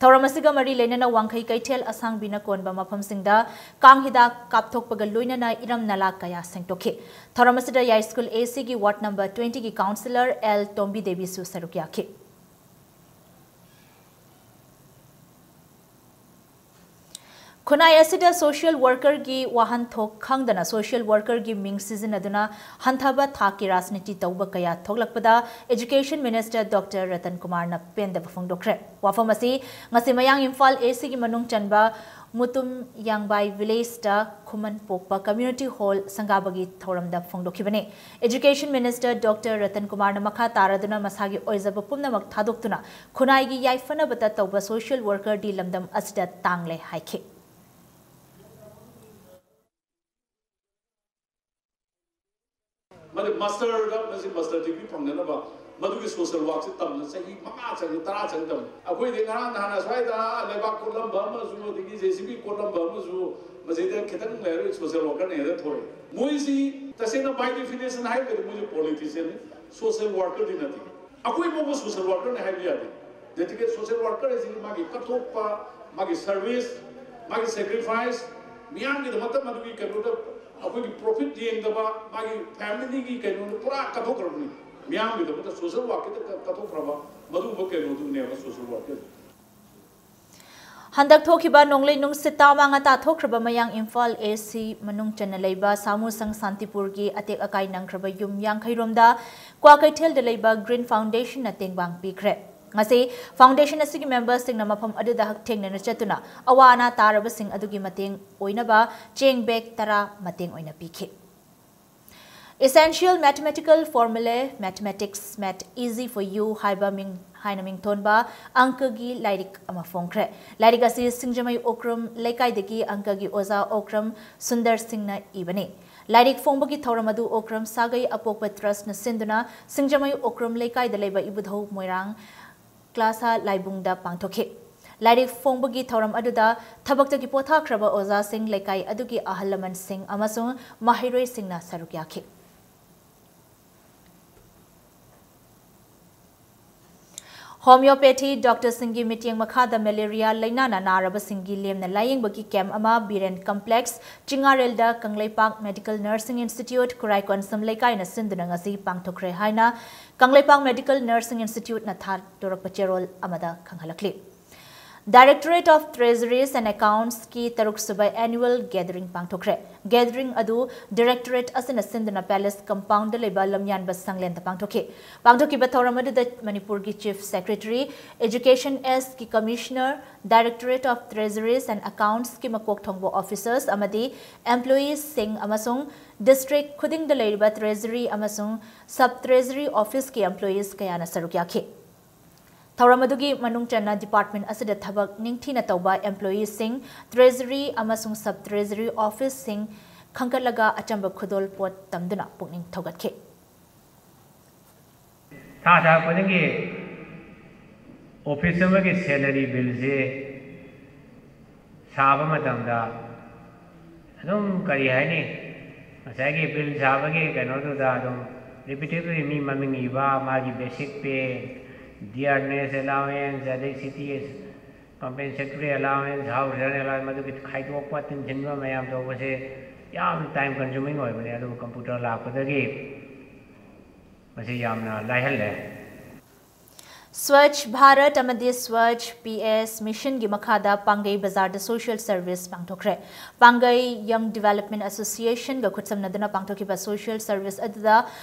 ꯊꯧꯔꯝ ꯑꯁꯤꯒ ꯃꯔꯤ ꯂꯩꯅꯅ ꯋꯥꯡꯈꯩ ꯀꯩꯊꯦꯜ ꯑꯁꯥꯡꯕꯤꯅ ꯀꯣꯟꯕ ꯃꯐꯝꯁꯤꯡꯗ ꯀꯥꯡ ꯍꯤꯗꯥꯛ ꯀꯥꯞꯊꯣꯛꯄꯒ ꯂꯣꯏꯅꯅ ꯏꯔꯝ ꯅꯂꯥ ꯀꯌꯥ ꯁꯦꯡꯗꯣꯛꯈꯤ꯫ ꯊꯧꯔꯝ ꯑꯁꯤꯗ ꯌꯥꯏꯁ꯭ꯀꯨꯜ A C ꯒꯤ ward number twenty ꯒꯤ councillor L ꯇꯣꯝꯕꯤ ꯗꯦꯕꯤꯁꯨ ꯁꯔꯨꯛ ꯌꯥꯈꯤ꯫ ꯈꯨꯟꯅꯥꯏ ꯑꯁꯤꯗ social workerꯒꯤ ꯋꯥꯍꯟꯊꯣꯛ ꯈꯪꯗꯅ social workerꯒꯤ ꯃꯤꯡ ꯁꯤꯖꯤꯟꯅꯗꯨꯅ ꯍꯟꯊꯕ ꯊꯥꯛꯀꯤ ꯔꯥꯖꯅꯤꯇꯤ ꯇꯧꯕ ꯀꯌꯥ ꯊꯣꯛꯂꯛꯄꯗ Education Minister Doctor ꯔꯇꯟ ꯀꯨꯃꯥꯔꯅ ꯄꯦꯟꯗꯕ ꯐꯣꯡꯗꯣꯛꯈ꯭ꯔꯦ꯫ ꯋꯥꯐꯝ ꯑꯁꯤ ꯉꯁꯤ ꯃꯌꯥꯡ ꯏꯝꯐꯥꯜ ACꯒꯤ ꯃꯅꯨꯡ ꯆꯟꯕ ꯃꯨꯇꯨꯝ ꯌꯥꯡꯕꯥꯏ villageꯇ ꯈꯨꯃꯟ ꯄꯣꯛꯄ community hall ꯁꯪꯒꯥꯕꯒꯤ ꯊꯧꯔꯝꯗ ꯐꯣꯡꯗꯣꯛꯈꯤꯕꯅꯤ꯫ Education Minister Doctor ꯔꯇꯟ ꯀꯨꯃꯥꯔꯅ ꯃꯈꯥ ꯇꯥꯔꯗꯨꯅ ꯃꯁꯥꯒꯤ ꯑꯣꯏꯖꯕ ꯄꯨꯝꯅꯃꯛ ꯊꯥꯗꯣꯛꯇꯨꯅ ꯈꯨꯟꯅꯥꯏꯒꯤ ꯌꯥꯏꯐꯅꯕꯇ ꯇꯧꯕ social workerꯗꯤ ꯂꯝꯗꯝ ꯑꯁꯤꯗ ꯇꯥꯡꯂꯦ ꯍꯥꯏꯈꯤ꯫ ꯃꯗꯨ ꯃꯥꯁꯇꯔꯗ ꯃꯁꯤ ꯃꯥꯁꯇꯔ ꯗꯤꯒ꯭ꯔꯤ ꯐꯪꯅꯅꯕ ꯃꯗꯨꯒꯤ social workꯁꯦ ꯇꯝꯅ ꯆꯍꯤ ꯃꯉꯥ ꯆꯪꯉꯤ, ꯇꯔꯥ ꯆꯪꯉꯤ ꯇꯝꯃꯤ꯫ ꯑꯩꯈꯣꯏꯗꯤ ꯉꯔꯥꯡ ꯅꯍꯥꯟ ꯑꯁ꯭ꯋꯥꯏꯗ ꯂꯩꯕꯥꯛ ꯀꯣꯠꯂꯝꯕ ꯑꯃꯁꯨ, ꯑꯗꯒꯤ JCB ꯀꯣꯠꯂꯝꯕ ꯑꯃꯁꯨ, ꯃꯁꯤꯗ ꯈꯤꯇꯪ ꯂꯩꯔꯒ social workerꯅ ꯍꯦꯟꯅ ꯊꯣꯛꯑꯦ꯫ ꯃꯣꯏꯁꯤ ꯇꯁꯦꯡꯅ by definition ꯍꯥꯏꯔꯒꯗꯤ ꯃꯣꯏꯁꯨ politicianꯅꯤ, social workerꯗꯤ ꯅꯠꯇꯦ꯫ ꯑꯩꯈꯣꯏ ꯐꯥꯎꯕ social workerꯅꯤ ꯍꯥꯏꯕ ꯌꯥꯗꯦ꯫ Dedicate social worker ꯍꯥꯏꯁꯤꯗꯤ ꯃꯥꯒꯤ ꯀꯠꯊꯣꯛꯄ, ꯃꯥꯒꯤ service, ꯃꯥꯒꯤ sacrifice, ꯃꯤꯌꯥꯝꯒꯤꯗꯃꯛꯇ ꯃꯗꯨꯒꯤ ꯀꯩꯅꯣꯗ ꯑꯩꯈꯣꯏꯒꯤ profit ꯌꯦꯡꯗꯕ, ꯃꯥꯒꯤ familyꯒꯤ ꯀꯩꯅꯣꯗ ꯄꯨꯔꯥ ꯀꯠꯊꯣꯛꯈ꯭ꯔꯕꯅꯤ꯫ ꯃꯤꯌꯥꯝꯒꯤꯗꯃꯛꯇ social workꯀꯤꯗ ꯀꯠꯊꯣꯛꯈ꯭ꯔꯕ ꯃꯗꯨꯒꯨꯝꯕ ꯀꯩꯅꯣꯗꯨꯅꯦꯕ social worker꯫ ꯍꯟꯗꯛ ꯊꯣꯛꯈꯤꯕ ꯅꯣꯡꯂꯩ ꯅꯨꯡꯁꯤꯠ ꯇꯥꯃꯥꯡ ꯑꯇꯥ ꯊꯣꯛꯈ꯭ꯔꯕ ꯃꯌꯥꯡ ꯏꯝꯐꯥꯜ AC ꯃꯅꯨꯡ ꯆꯟꯅ ꯂꯩꯕ ꯁꯥꯃꯨꯁꯪ ꯁꯥꯟꯇꯤꯄꯨꯔꯒꯤ ꯑꯇꯦꯛ ꯑꯀꯥꯏ ꯅꯪꯈ꯭ꯔꯕ ꯌꯨꯝ ꯌꯥꯡꯈꯩ ꯔꯣꯝꯗ ꯀ꯭ꯋꯥꯀꯩꯊꯦꯜꯗ ꯂꯩꯕ Green Foundationꯅ ꯇꯦꯡꯕꯥꯡ ꯄꯤꯈ꯭ꯔꯦ꯫ ꯉꯁꯤ Foundationꯅ ꯑꯁꯤꯒꯤ memberꯁꯤꯡꯅ ꯃꯐꯝ ꯑꯗꯨꯗ ꯍꯛꯊꯦꯡꯅꯅ ꯆꯠꯇꯨꯅ ꯑꯋꯥ ꯑꯅꯥ ꯇꯥꯔꯕꯁꯤꯡ ꯑꯗꯨꯒꯤ ꯃꯇꯦꯡ ꯑꯣꯏꯅꯕ ꯆꯦꯡ bag ꯇꯔꯥ ꯃꯇꯦꯡ ꯑꯣꯏꯅ ꯄꯤꯈꯤ꯫ Essential Mathematical Formulae, Mathematics Made Easy for You ꯍꯥꯏꯕ ꯃꯤꯡ ꯍꯥꯏꯅ ꯃꯤꯡꯊꯣꯟꯕ ꯑꯪꯀꯒꯤ ꯂꯥꯏꯔꯤꯛ ꯑꯃ ꯐꯣꯡꯈ꯭ꯔꯦ꯫ ꯂꯥꯏꯔꯤꯛ ꯑꯁꯤ ꯁꯤꯡꯖꯃꯩ ꯑꯣꯀ꯭ꯔꯝ ꯂꯩꯀꯥꯏꯗꯒꯤ ꯑꯪꯀꯒꯤ ꯑꯣꯖꯥ ꯑꯣꯀ꯭ꯔꯝ ꯁꯨꯟꯗꯔ ꯁꯤꯡꯅ ꯏꯕꯅꯤ꯫ ꯂꯥꯏꯔꯤꯛ ꯐꯣꯡꯕꯒꯤ ꯊꯧꯔꯝ ꯑꯗꯨ ꯑꯣꯀ꯭ꯔꯝ ꯁꯥꯒꯩ ꯑꯄꯣꯛꯄ Trustꯅ ꯁꯤꯟꯗꯨꯅ ꯁꯤꯡꯖꯃꯩ ꯑꯣꯀ꯭ꯔꯝ ꯂꯩꯀꯥꯏꯗ ꯂꯩꯕ ꯏꯕꯨꯙꯧ ꯃꯣꯏꯔꯥꯡ ꯀ꯭ꯂꯥꯁꯥ ꯂꯥꯏꯕꯨꯡꯗ ꯄꯥꯡꯊꯣꯛꯈꯤ꯫ ꯂꯥꯏꯔꯤꯛ ꯐꯣꯡꯕꯒꯤ ꯊꯧꯔꯝ ꯑꯗꯨꯗ ꯊꯕꯛꯇꯒꯤ ꯄꯣꯊꯥꯈ꯭ꯔꯕ ꯑꯣꯖꯥꯁꯤꯡ, ꯂꯩꯀꯥꯏ ꯑꯗꯨꯒꯤ ꯑꯍꯜ ꯂꯃꯟꯁꯤꯡ ꯑꯃꯁꯨꯡ ꯃꯍꯩꯔꯣꯏꯁꯤꯡꯅ ꯁꯔꯨꯛ ꯌꯥꯈꯤ꯫ Homeopathy doctorꯁꯤꯡꯒꯤ ꯃꯤꯠꯌꯦꯡ ꯃꯈꯥꯗ malaria ꯂꯩꯅꯥꯅ ꯅꯥꯔꯕꯁꯤꯡꯒꯤ ꯂꯦꯝꯅ ꯂꯥꯌꯦꯡꯕꯒꯤ camp ꯑꯃ Biren Complex, ꯆꯤꯡꯉꯥꯔꯦꯜꯗ Kangleipak Medical Nursing Institute, ꯈꯨꯔꯥꯏ ꯀꯣꯟꯁꯝ ꯂꯩꯀꯥꯏꯅ ꯁꯤꯟꯗꯨꯅ ꯉꯁꯤ ꯄꯥꯡꯊꯣꯛꯈ꯭ꯔꯦ ꯍꯥꯏꯅ ꯀꯪꯂꯩꯄꯥꯛ Medical Nursing Instituteꯅ ꯊꯥꯗꯣꯔꯛꯄ ꯆꯦꯔꯣꯜ ꯑꯃꯗ ꯈꯪꯍꯜꯂꯛꯂꯤ꯫ Directorate of Treasuries and Accounts ꯀꯤ ꯇꯔꯨꯛ ꯁꯨꯕ annual gathering ꯄꯥꯡꯊꯣꯛꯈ꯭ꯔꯦ꯫ Gathering ꯑꯗꯨ Directorate ꯑꯁꯤꯅ ꯁꯤꯟꯗꯨꯅ Palace Compound ꯗ ꯂꯩꯕ ꯂꯝꯌꯥꯟꯕ ꯁꯪꯂꯦꯟꯗ ꯄꯥꯡꯊꯣꯛꯈꯤ꯫ ꯄꯥꯡꯊꯣꯛꯈꯤꯕ ꯊꯧꯔꯝ ꯑꯗꯨꯗ ꯃꯅꯤꯄꯨꯔꯒꯤ Chief Secretary, Education S ꯀꯤ Commissioner, Directorate of Treasuries and Accounts ꯀꯤ ꯃꯀꯣꯛ ꯊꯣꯡꯕ officers ꯑꯃꯗꯤ employees ꯁꯤꯡ ꯑꯃꯁꯨꯡ district ꯈꯨꯗꯤꯡꯗ ꯂꯩꯔꯤꯕ Treasury ꯑꯃꯁꯨꯡ Sub Treasury Office ꯀꯤ employees ꯀꯌꯥꯅ ꯁꯔꯨꯛ ꯌꯥꯈꯤ꯫ ꯊꯧꯔꯝ ꯑꯗꯨꯒꯤ ꯃꯅꯨꯡ ꯆꯟꯅ department ꯑꯁꯤꯗ ꯊꯕꯛ ꯅꯤꯡꯊꯤꯅ ꯇꯧꯕ employee ꯁꯤꯡ, Treasury ꯑꯃꯁꯨꯡ Sub Treasury Office ꯁꯤꯡ ꯈꯟꯒꯠꯂꯒ ꯑꯆꯝꯕ ꯈꯨꯗꯣꯜ ꯄꯣꯠ ꯇꯝꯗꯨꯅ ꯄꯨꯛꯅꯤꯡ ꯊꯧꯒꯠꯈꯤ꯫ ꯊꯥ ꯊꯥ ꯈꯨꯗꯤꯡꯒꯤ office ꯑꯃꯒꯤ salary bill ꯁꯦ ꯁꯥꯕ ꯃꯇꯝꯗ ꯑꯗꯨꯝ ꯀꯔꯤ ꯍꯥꯏꯅꯤ, ꯉꯁꯥꯏꯒꯤ bill ꯁꯥꯕꯒꯤ ꯀꯩꯅꯣꯗꯨꯗ ꯑꯗꯨꯝ repetitively ꯃꯤ ꯃꯃꯤꯡ ꯏꯕ, ꯃꯥꯒꯤ basic pay, dearness allowance, ꯑꯗꯩ C T S compensatory allowance, house rent allowance, ꯃꯗꯨꯒꯤ ꯈꯥꯏꯗꯣꯛꯄ ꯇꯤꯟꯁꯤꯟꯕ ꯃꯌꯥꯝ ꯇꯧꯕꯁꯦ ꯌꯥꯝ time consuming ꯑꯣꯏꯕꯅꯦ꯫ ꯑꯗꯨꯕꯨ computer ꯂꯥꯛꯄꯗꯒꯤ ꯃꯁꯤ ꯌꯥꯝꯅ ꯂꯥꯏꯍꯜꯂꯦ꯫ Swachh Bharat ꯑꯃꯗꯤ Swachh P S Mission ꯒꯤ ꯃꯈꯥꯗ ꯄꯥꯡꯒꯩ ꯕꯖꯥꯔꯗ social service ꯄꯥꯡꯊꯣꯛꯈ꯭ꯔꯦ꯫ ꯄꯥꯡꯒꯩ Young Development Association ꯒ ꯈꯨꯠꯁꯝꯅꯗꯨꯅ ꯄꯥꯡꯊꯣꯛꯈꯤꯕ social service ꯑꯗꯨꯗ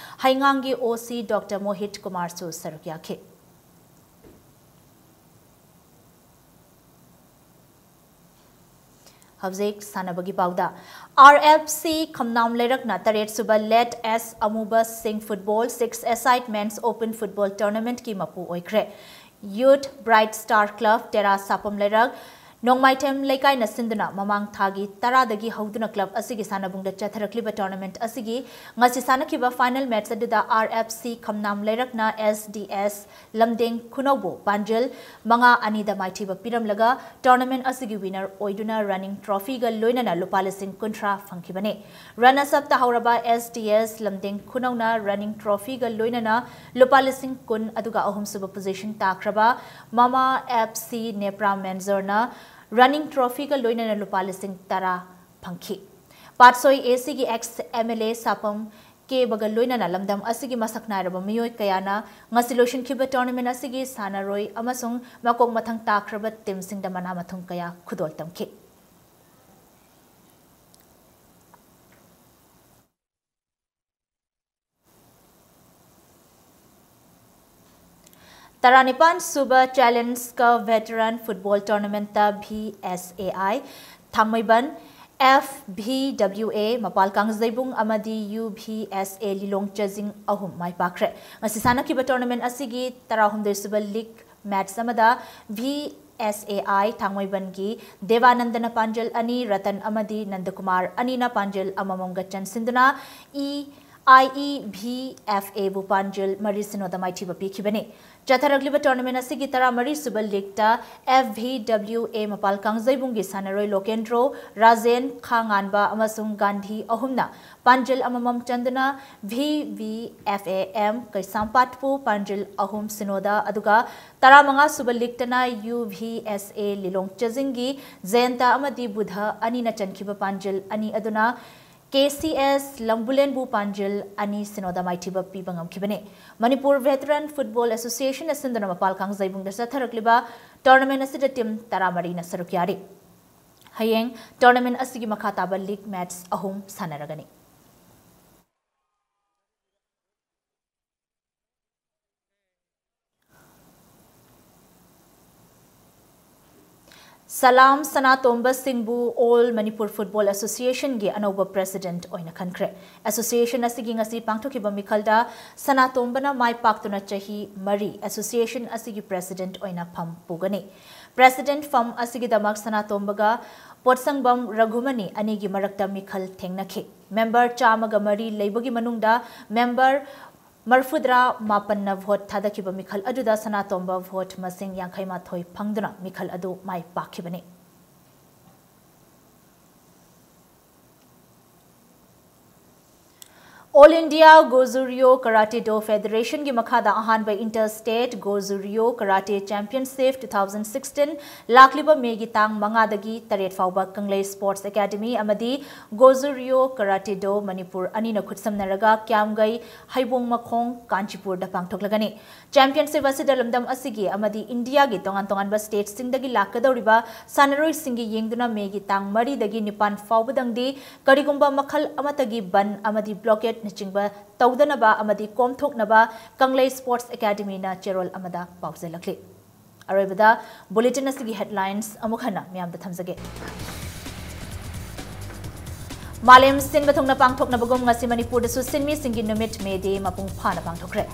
ꯍꯩꯉꯥꯡꯒꯤ O C Doctor ꯃꯣꯍꯤꯠ ꯀꯨꯃꯥꯔꯁꯨ ꯁꯔꯨꯛ ꯌꯥꯈꯤ꯫ ꯍꯧꯖꯤꯛ ꯁꯥꯟꯅꯕꯒꯤ ꯄꯥꯎꯗ꯫ R F C ꯈꯝꯅꯥꯝ ꯂꯩꯔꯛꯅ ꯇꯔꯦꯠ ꯁꯨꯕ Let S Amuba Singh Football Six Aside Men's Open Football Tournament ꯀꯤ ꯃꯄꯨ ꯑꯣꯏꯈ꯭ꯔꯦ꯫ Youth Bright Star Club, ꯇꯦꯔꯥ ꯁꯥꯄꯝ ꯂꯩꯔꯛ, ꯅꯣꯡꯃꯥꯏꯊꯦꯝ ꯂꯩꯀꯥꯏꯅ ꯁꯤꯟꯗꯨꯅ ꯃꯃꯥꯡ ꯊꯥꯒꯤ ꯇꯔꯥꯗꯒꯤ ꯍꯧꯗꯨꯅ club ꯑꯁꯤꯒꯤ ꯁꯥꯟꯅꯕꯨꯡꯗ ꯆꯠꯊꯔꯛꯂꯤꯕ tournament ꯑꯁꯤꯒꯤ ꯉꯁꯤ ꯁꯥꯟꯅꯈꯤꯕ final match ꯑꯗꯨꯗ R F C ꯈꯝꯅꯥꯝ ꯂꯩꯔꯛꯅ S D S ꯂꯝꯗꯦꯡ ꯈꯨꯅꯧꯕꯨ ꯄꯥꯟꯖꯜ ꯃꯉꯥ ꯑꯅꯤꯗ ꯃꯥꯏꯊꯤꯕ ꯄꯤꯔꯝꯂꯒ tournament ꯑꯁꯤꯒꯤ winner ꯑꯣꯏꯗꯨꯅ running trophy ꯒ ꯂꯣꯏꯅꯅ ꯂꯨꯄꯥ ꯂꯤꯁꯤꯡ ꯀꯨꯟꯊ꯭ꯔꯥ ꯐꯪꯈꯤꯕꯅꯤ꯫ Runners up ꯇꯥꯍꯧꯔꯕ S D S ꯂꯝꯗꯦꯡ ꯈꯨꯅꯧꯅ running trophy ꯒ ꯂꯣꯏꯅꯅ ꯂꯨꯄꯥ ꯂꯤꯁꯤꯡ ꯀꯨꯟ, ꯑꯗꯨꯒ ꯑꯍꯨꯝꯁꯨꯕ position ꯇꯥꯈ꯭ꯔꯕ ꯃꯃꯥ F C ꯅꯦꯄ꯭ꯔꯥ ꯃꯦꯟꯖꯣꯔꯅ running trophy ꯒ ꯂꯣꯏꯅꯅ ꯂꯨꯄꯥ ꯂꯤꯁꯤꯡ ꯇꯔꯥ ꯐꯪꯈꯤ꯫ ꯄꯥꯠꯁꯣꯏ A C ꯒꯤ ex M L A ꯁꯥꯄꯝ ꯀꯦꯕꯒ ꯂꯣꯏꯅꯅ ꯂꯝꯗꯝ ꯑꯁꯤꯒꯤ ꯃꯁꯛ ꯅꯥꯏꯔꯕ ꯃꯤꯑꯣꯏ ꯀꯌꯥꯅ ꯉꯁꯤ ꯂꯣꯏꯁꯤꯟꯈꯤꯕ tournament ꯑꯁꯤꯒꯤ ꯁꯥꯟꯅꯔꯣꯏ ꯑꯃꯁꯨꯡ ꯃꯀꯣꯛ ꯃꯊꯪ ꯇꯥꯈ꯭ꯔꯕ teamꯁꯤꯡꯗ ꯃꯅꯥ ꯃꯊꯨꯝ ꯀꯌꯥ ꯈꯨꯗꯣꯜ ꯇꯝꯈꯤ꯫ ꯇꯔꯥꯅꯤꯄꯥꯟ ꯁꯨꯕ Challenge Cup Veteran Football Tournamentꯇ V S A I Thangmeiband, F V W A ꯃꯄꯥꯜ ꯀꯥꯡꯖꯩꯕꯨꯡ ꯑꯃꯗꯤ U V S A ꯂꯤꯂꯣꯡ ꯆꯖꯤꯡ ꯑꯍꯨꯝ ꯃꯥꯏ ꯄꯥꯛꯈ꯭ꯔꯦ꯫ ꯉꯁꯤ ꯁꯥꯟꯅꯈꯤꯕ tournament ꯑꯁꯤꯒꯤ ꯇꯔꯥꯍꯨꯝꯗꯣꯏ ꯁꯨꯕ league match ꯑꯃꯗ V S A I ꯊꯥꯡꯃꯩꯕꯟꯒꯤ ꯗꯦꯕꯥꯅꯟꯗꯅ ꯄꯥꯟꯖꯜ ꯑꯅꯤ, ꯔꯇꯟ ꯑꯃꯗꯤ ꯅꯟꯗꯀꯨꯃꯥꯔ ꯑꯅꯤꯅ ꯄꯥꯟꯖꯜ ꯑꯃꯃꯝꯒ ꯆꯟꯁꯤꯟꯗꯨꯅ E I E V F A ꯕꯨ ꯄꯥꯟꯖꯜ ꯃꯔꯤ ꯁꯤꯅꯣꯗ ꯃꯥꯏꯊꯤꯕ ꯄꯤꯈꯤꯕꯅꯤ꯫ ꯆꯠꯊꯔꯛꯂꯤꯕ tournament ꯑꯁꯤꯒꯤ ꯇꯔꯥꯃꯔꯤ ꯁꯨꯕ leagueꯇ F V W A ꯃꯄꯥꯜ ꯀꯥꯡꯖꯩꯕꯨꯡꯒꯤ ꯁꯥꯟꯅꯔꯣꯏ ꯂꯣꯀꯦꯟꯗ꯭ꯔꯣ, ꯔꯥꯖꯦꯟ, ꯈꯥꯉꯥꯟꯕ ꯑꯃꯁꯨꯡ ꯒꯥꯟꯙꯤ ꯑꯍꯨꯝꯅ ꯄꯥꯟꯖꯜ ꯑꯃꯃꯝ ꯆꯟꯗꯨꯅ V V F A M ꯀꯩꯁꯥꯝꯄꯥꯠꯄꯨ ꯄꯥꯟꯖꯜ ꯑꯍꯨꯝ ꯁꯤꯅꯣꯗ, ꯑꯗꯨꯒ ꯇꯔꯥꯃꯉꯥ ꯁꯨꯕ leagueꯇꯅ U V S A ꯂꯤꯂꯣꯡ ꯆꯖꯤꯡꯒꯤ ꯖꯌꯟꯇ ꯑꯃꯗꯤ ꯕꯨꯙ ꯑꯅꯤꯅ ꯆꯟꯈꯤꯕ ꯄꯥꯟꯖꯜ ꯑꯅꯤ ꯑꯗꯨꯅ K C S ꯂꯝꯕꯨꯂꯦꯟꯕꯨ ꯄꯥꯟꯖꯜ ꯑꯅꯤ ꯁꯤꯅꯣꯗ ꯃꯥꯏꯊꯤꯕ ꯄꯤꯕ ꯉꯝꯈꯤꯕꯅꯤ꯫ ꯃꯅꯤꯄꯨꯔ Veteran Football Associationꯅ ꯁꯤꯟꯗꯨꯅ ꯃꯄꯥꯜ ꯀꯥꯡꯖꯩꯕꯨꯡꯗ ꯆꯠꯊꯔꯛꯂꯤꯕ tournament ꯑꯁꯤꯗ team ꯇꯔꯥꯃꯔꯤꯅ ꯁꯔꯨꯛ ꯌꯥꯔꯤ꯫ ꯍꯌꯦꯡ tournament ꯑꯁꯤꯒꯤ ꯃꯈꯥ ꯇꯥꯕ league match ꯑꯍꯨꯝ ꯁꯥꯟꯅꯔꯒꯅꯤ꯫ ꯁꯂꯥꯝ ꯁꯅꯥꯇꯣꯝꯕ ꯁꯤꯡꯕꯨ All Manipur Football Associationꯒꯤ ꯑꯅꯧꯕ president ꯑꯣꯏꯅ ꯈꯟꯈ꯭ꯔꯦ꯫ Association ꯑꯁꯤꯒꯤ ꯉꯁꯤ ꯄꯥꯡꯊꯣꯛꯈꯤꯕ ꯃꯤꯈꯜꯗ ꯁꯅꯥꯇꯣꯝꯕꯅ ꯃꯥꯏ ꯄꯥꯛꯇꯨꯅ ꯆꯍꯤ ꯃꯔꯤ association ꯑꯁꯤꯒꯤ president ꯑꯣꯏꯅ ꯐꯝ ꯄꯨꯒꯅꯤ꯫ President ꯐꯝ ꯑꯁꯤꯒꯤꯗꯃꯛ ꯁꯅꯥꯇꯣꯝꯕꯒ ꯄꯣꯠꯁꯪꯕꯝ ꯔꯘꯨꯃꯅꯤ ꯑꯅꯤꯒꯤ ꯃꯔꯛꯇ ꯃꯤꯈꯜ ꯊꯦꯡꯅꯈꯤ꯫ Member ꯆꯥꯝꯃꯒ ꯃꯔꯤ ꯂꯩꯕꯒꯤ ꯃꯅꯨꯡꯗ member ꯃꯔꯐꯨꯇꯔꯥ ꯃꯥꯄꯟꯅ vote ꯊꯥꯗꯈꯤꯕ ꯃꯤꯈꯜ ꯑꯗꯨꯗ ꯁꯅꯥꯇꯣꯝꯕ vote ꯃꯁꯤꯡ ꯌꯥꯡꯈꯩ ꯃꯥꯊꯣꯏ ꯐꯪꯗꯨꯅ ꯃꯤꯈꯜ ꯑꯗꯨ ꯃꯥꯏ ꯄꯥꯛꯈꯤꯕꯅꯤ꯫ All India Goju-Ryu Karate Do Federation ꯒꯤ ꯃꯈꯥꯗ ꯑꯍꯥꯟꯕ Inter State Goju-Ryu Karate Championship two thousand sixteen ꯂꯥꯛꯂꯤꯕ ꯃꯦꯒꯤ ꯇꯥꯡ ꯃꯉꯥꯗꯒꯤ ꯇꯔꯦꯠ ꯐꯥꯎꯕ ꯀꯪꯂꯩ Sports Academy ꯑꯃꯗꯤ Goju-Ryu Karate Do ꯃꯅꯤꯄꯨꯔ ꯑꯅꯤꯅ ꯈꯨꯠꯁꯝꯅꯔꯒ ꯀ꯭ꯌꯥꯝꯒꯩ, ꯍꯩꯕꯣꯡ ꯃꯈꯣꯡ, ꯀꯥꯟꯆꯤꯄꯨꯔꯗ ꯄꯥꯡꯊꯣꯛꯂꯒꯅꯤ꯫ Championship ꯑꯁꯤꯗ ꯂꯝꯗꯝ ꯑꯁꯤꯒꯤ ꯑꯃꯗꯤ ꯏꯟꯗꯤꯌꯥꯒꯤ ꯇꯣꯉꯥꯟ ꯇꯣꯉꯥꯟꯕ state ꯁꯤꯡꯗꯒꯤ ꯂꯥꯛꯀꯗꯧꯔꯤꯕ ꯁꯥꯟꯅꯔꯣꯏꯁꯤꯡꯒꯤ ꯌꯦꯡꯗꯨꯅ ꯃꯦꯒꯤ ꯇꯥꯡ ꯃꯔꯤꯗꯒꯤ ꯅꯤꯄꯥꯟ ꯐꯥꯎꯕꯗꯪꯗꯤ ꯀꯔꯤꯒꯨꯝꯕ ꯃꯈꯜ ꯑꯃꯠꯇꯒꯤ ꯕꯟ ꯑꯃꯗꯤ blockade ꯅꯆꯤꯡꯕ ꯇꯧꯗꯅꯕ ꯑꯃꯗꯤ ꯀꯣꯝꯊꯣꯛꯅꯕ ꯀꯪꯂꯩ Sports Academy ꯅ ꯆꯦꯔꯣꯜ ꯑꯃꯗ ꯄꯥꯎꯖꯦꯜꯂꯛꯂꯤ꯫ ꯑꯔꯣꯏꯕꯗ bulletin ꯑꯁꯤꯒꯤ headlines ꯑꯃꯨꯛ ꯍꯟꯅ ꯃꯌꯥꯝꯗ ꯊꯝꯖꯒꯦ꯫ ꯃꯥꯂꯦꯝ ꯁꯤꯟꯕ ꯊꯨꯡꯅ ꯄꯥꯡꯊꯣꯛꯅꯕꯒꯨꯝ ꯉꯁꯤ ꯃꯅꯤꯄꯨꯔꯗꯁꯨ ꯁꯤꯟꯃꯤꯁꯤꯡꯒꯤ ꯅꯨꯃꯤꯠ, May Day, ꯃꯄꯨꯡ ꯐꯥꯅ ꯄꯥꯡꯊꯣꯛꯈ꯭ꯔꯦ꯫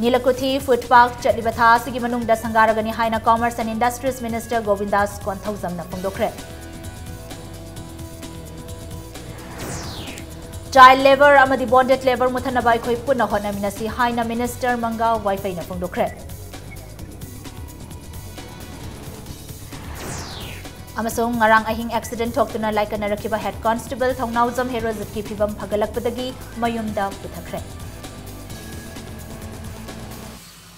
ꯅꯤꯂꯀꯨꯊꯤ Food Park ꯆꯠꯂꯤꯕ ꯊꯥ ꯑꯁꯤꯒꯤ ꯃꯅꯨꯡꯗ ꯁꯪꯒꯥꯔꯒꯅꯤ ꯍꯥꯏꯅ Commerce and Industries Minister ꯒꯣꯕꯤꯟꯗꯥꯁ ꯀꯣꯟꯊꯧꯖꯝꯅ ꯐꯣꯡꯗꯣꯛꯈ꯭ꯔꯦ꯫ Child labour ꯑꯃꯗꯤ bonded labour ꯃꯨꯊꯠꯅꯕ ꯑꯩꯈꯣꯏ ꯄꯨꯟꯅ ꯍꯣꯠꯅꯃꯤꯟꯅꯁꯤ ꯍꯥꯏꯅ Minister ꯃꯪꯒꯥ ꯋꯥꯏꯐꯩꯅ ꯐꯣꯡꯗꯣꯛꯈ꯭ꯔꯦ꯫ ꯑꯃꯁꯨꯡ ꯉꯔꯥꯡ ꯑꯍꯤꯡ accident ꯊꯣꯛꯇꯨꯅ ꯂꯥꯏꯀꯠꯅꯔꯛꯈꯤꯕ Head Constable ꯊꯧꯅꯥꯎꯖꯝ ꯍꯦꯔꯣꯖꯤꯠꯀꯤ ꯐꯤꯕꯝ ꯐꯒꯠꯂꯛꯄꯗꯒꯤ ꯃꯌꯨꯝꯗ ꯄꯨꯊꯈ꯭ꯔꯦ꯫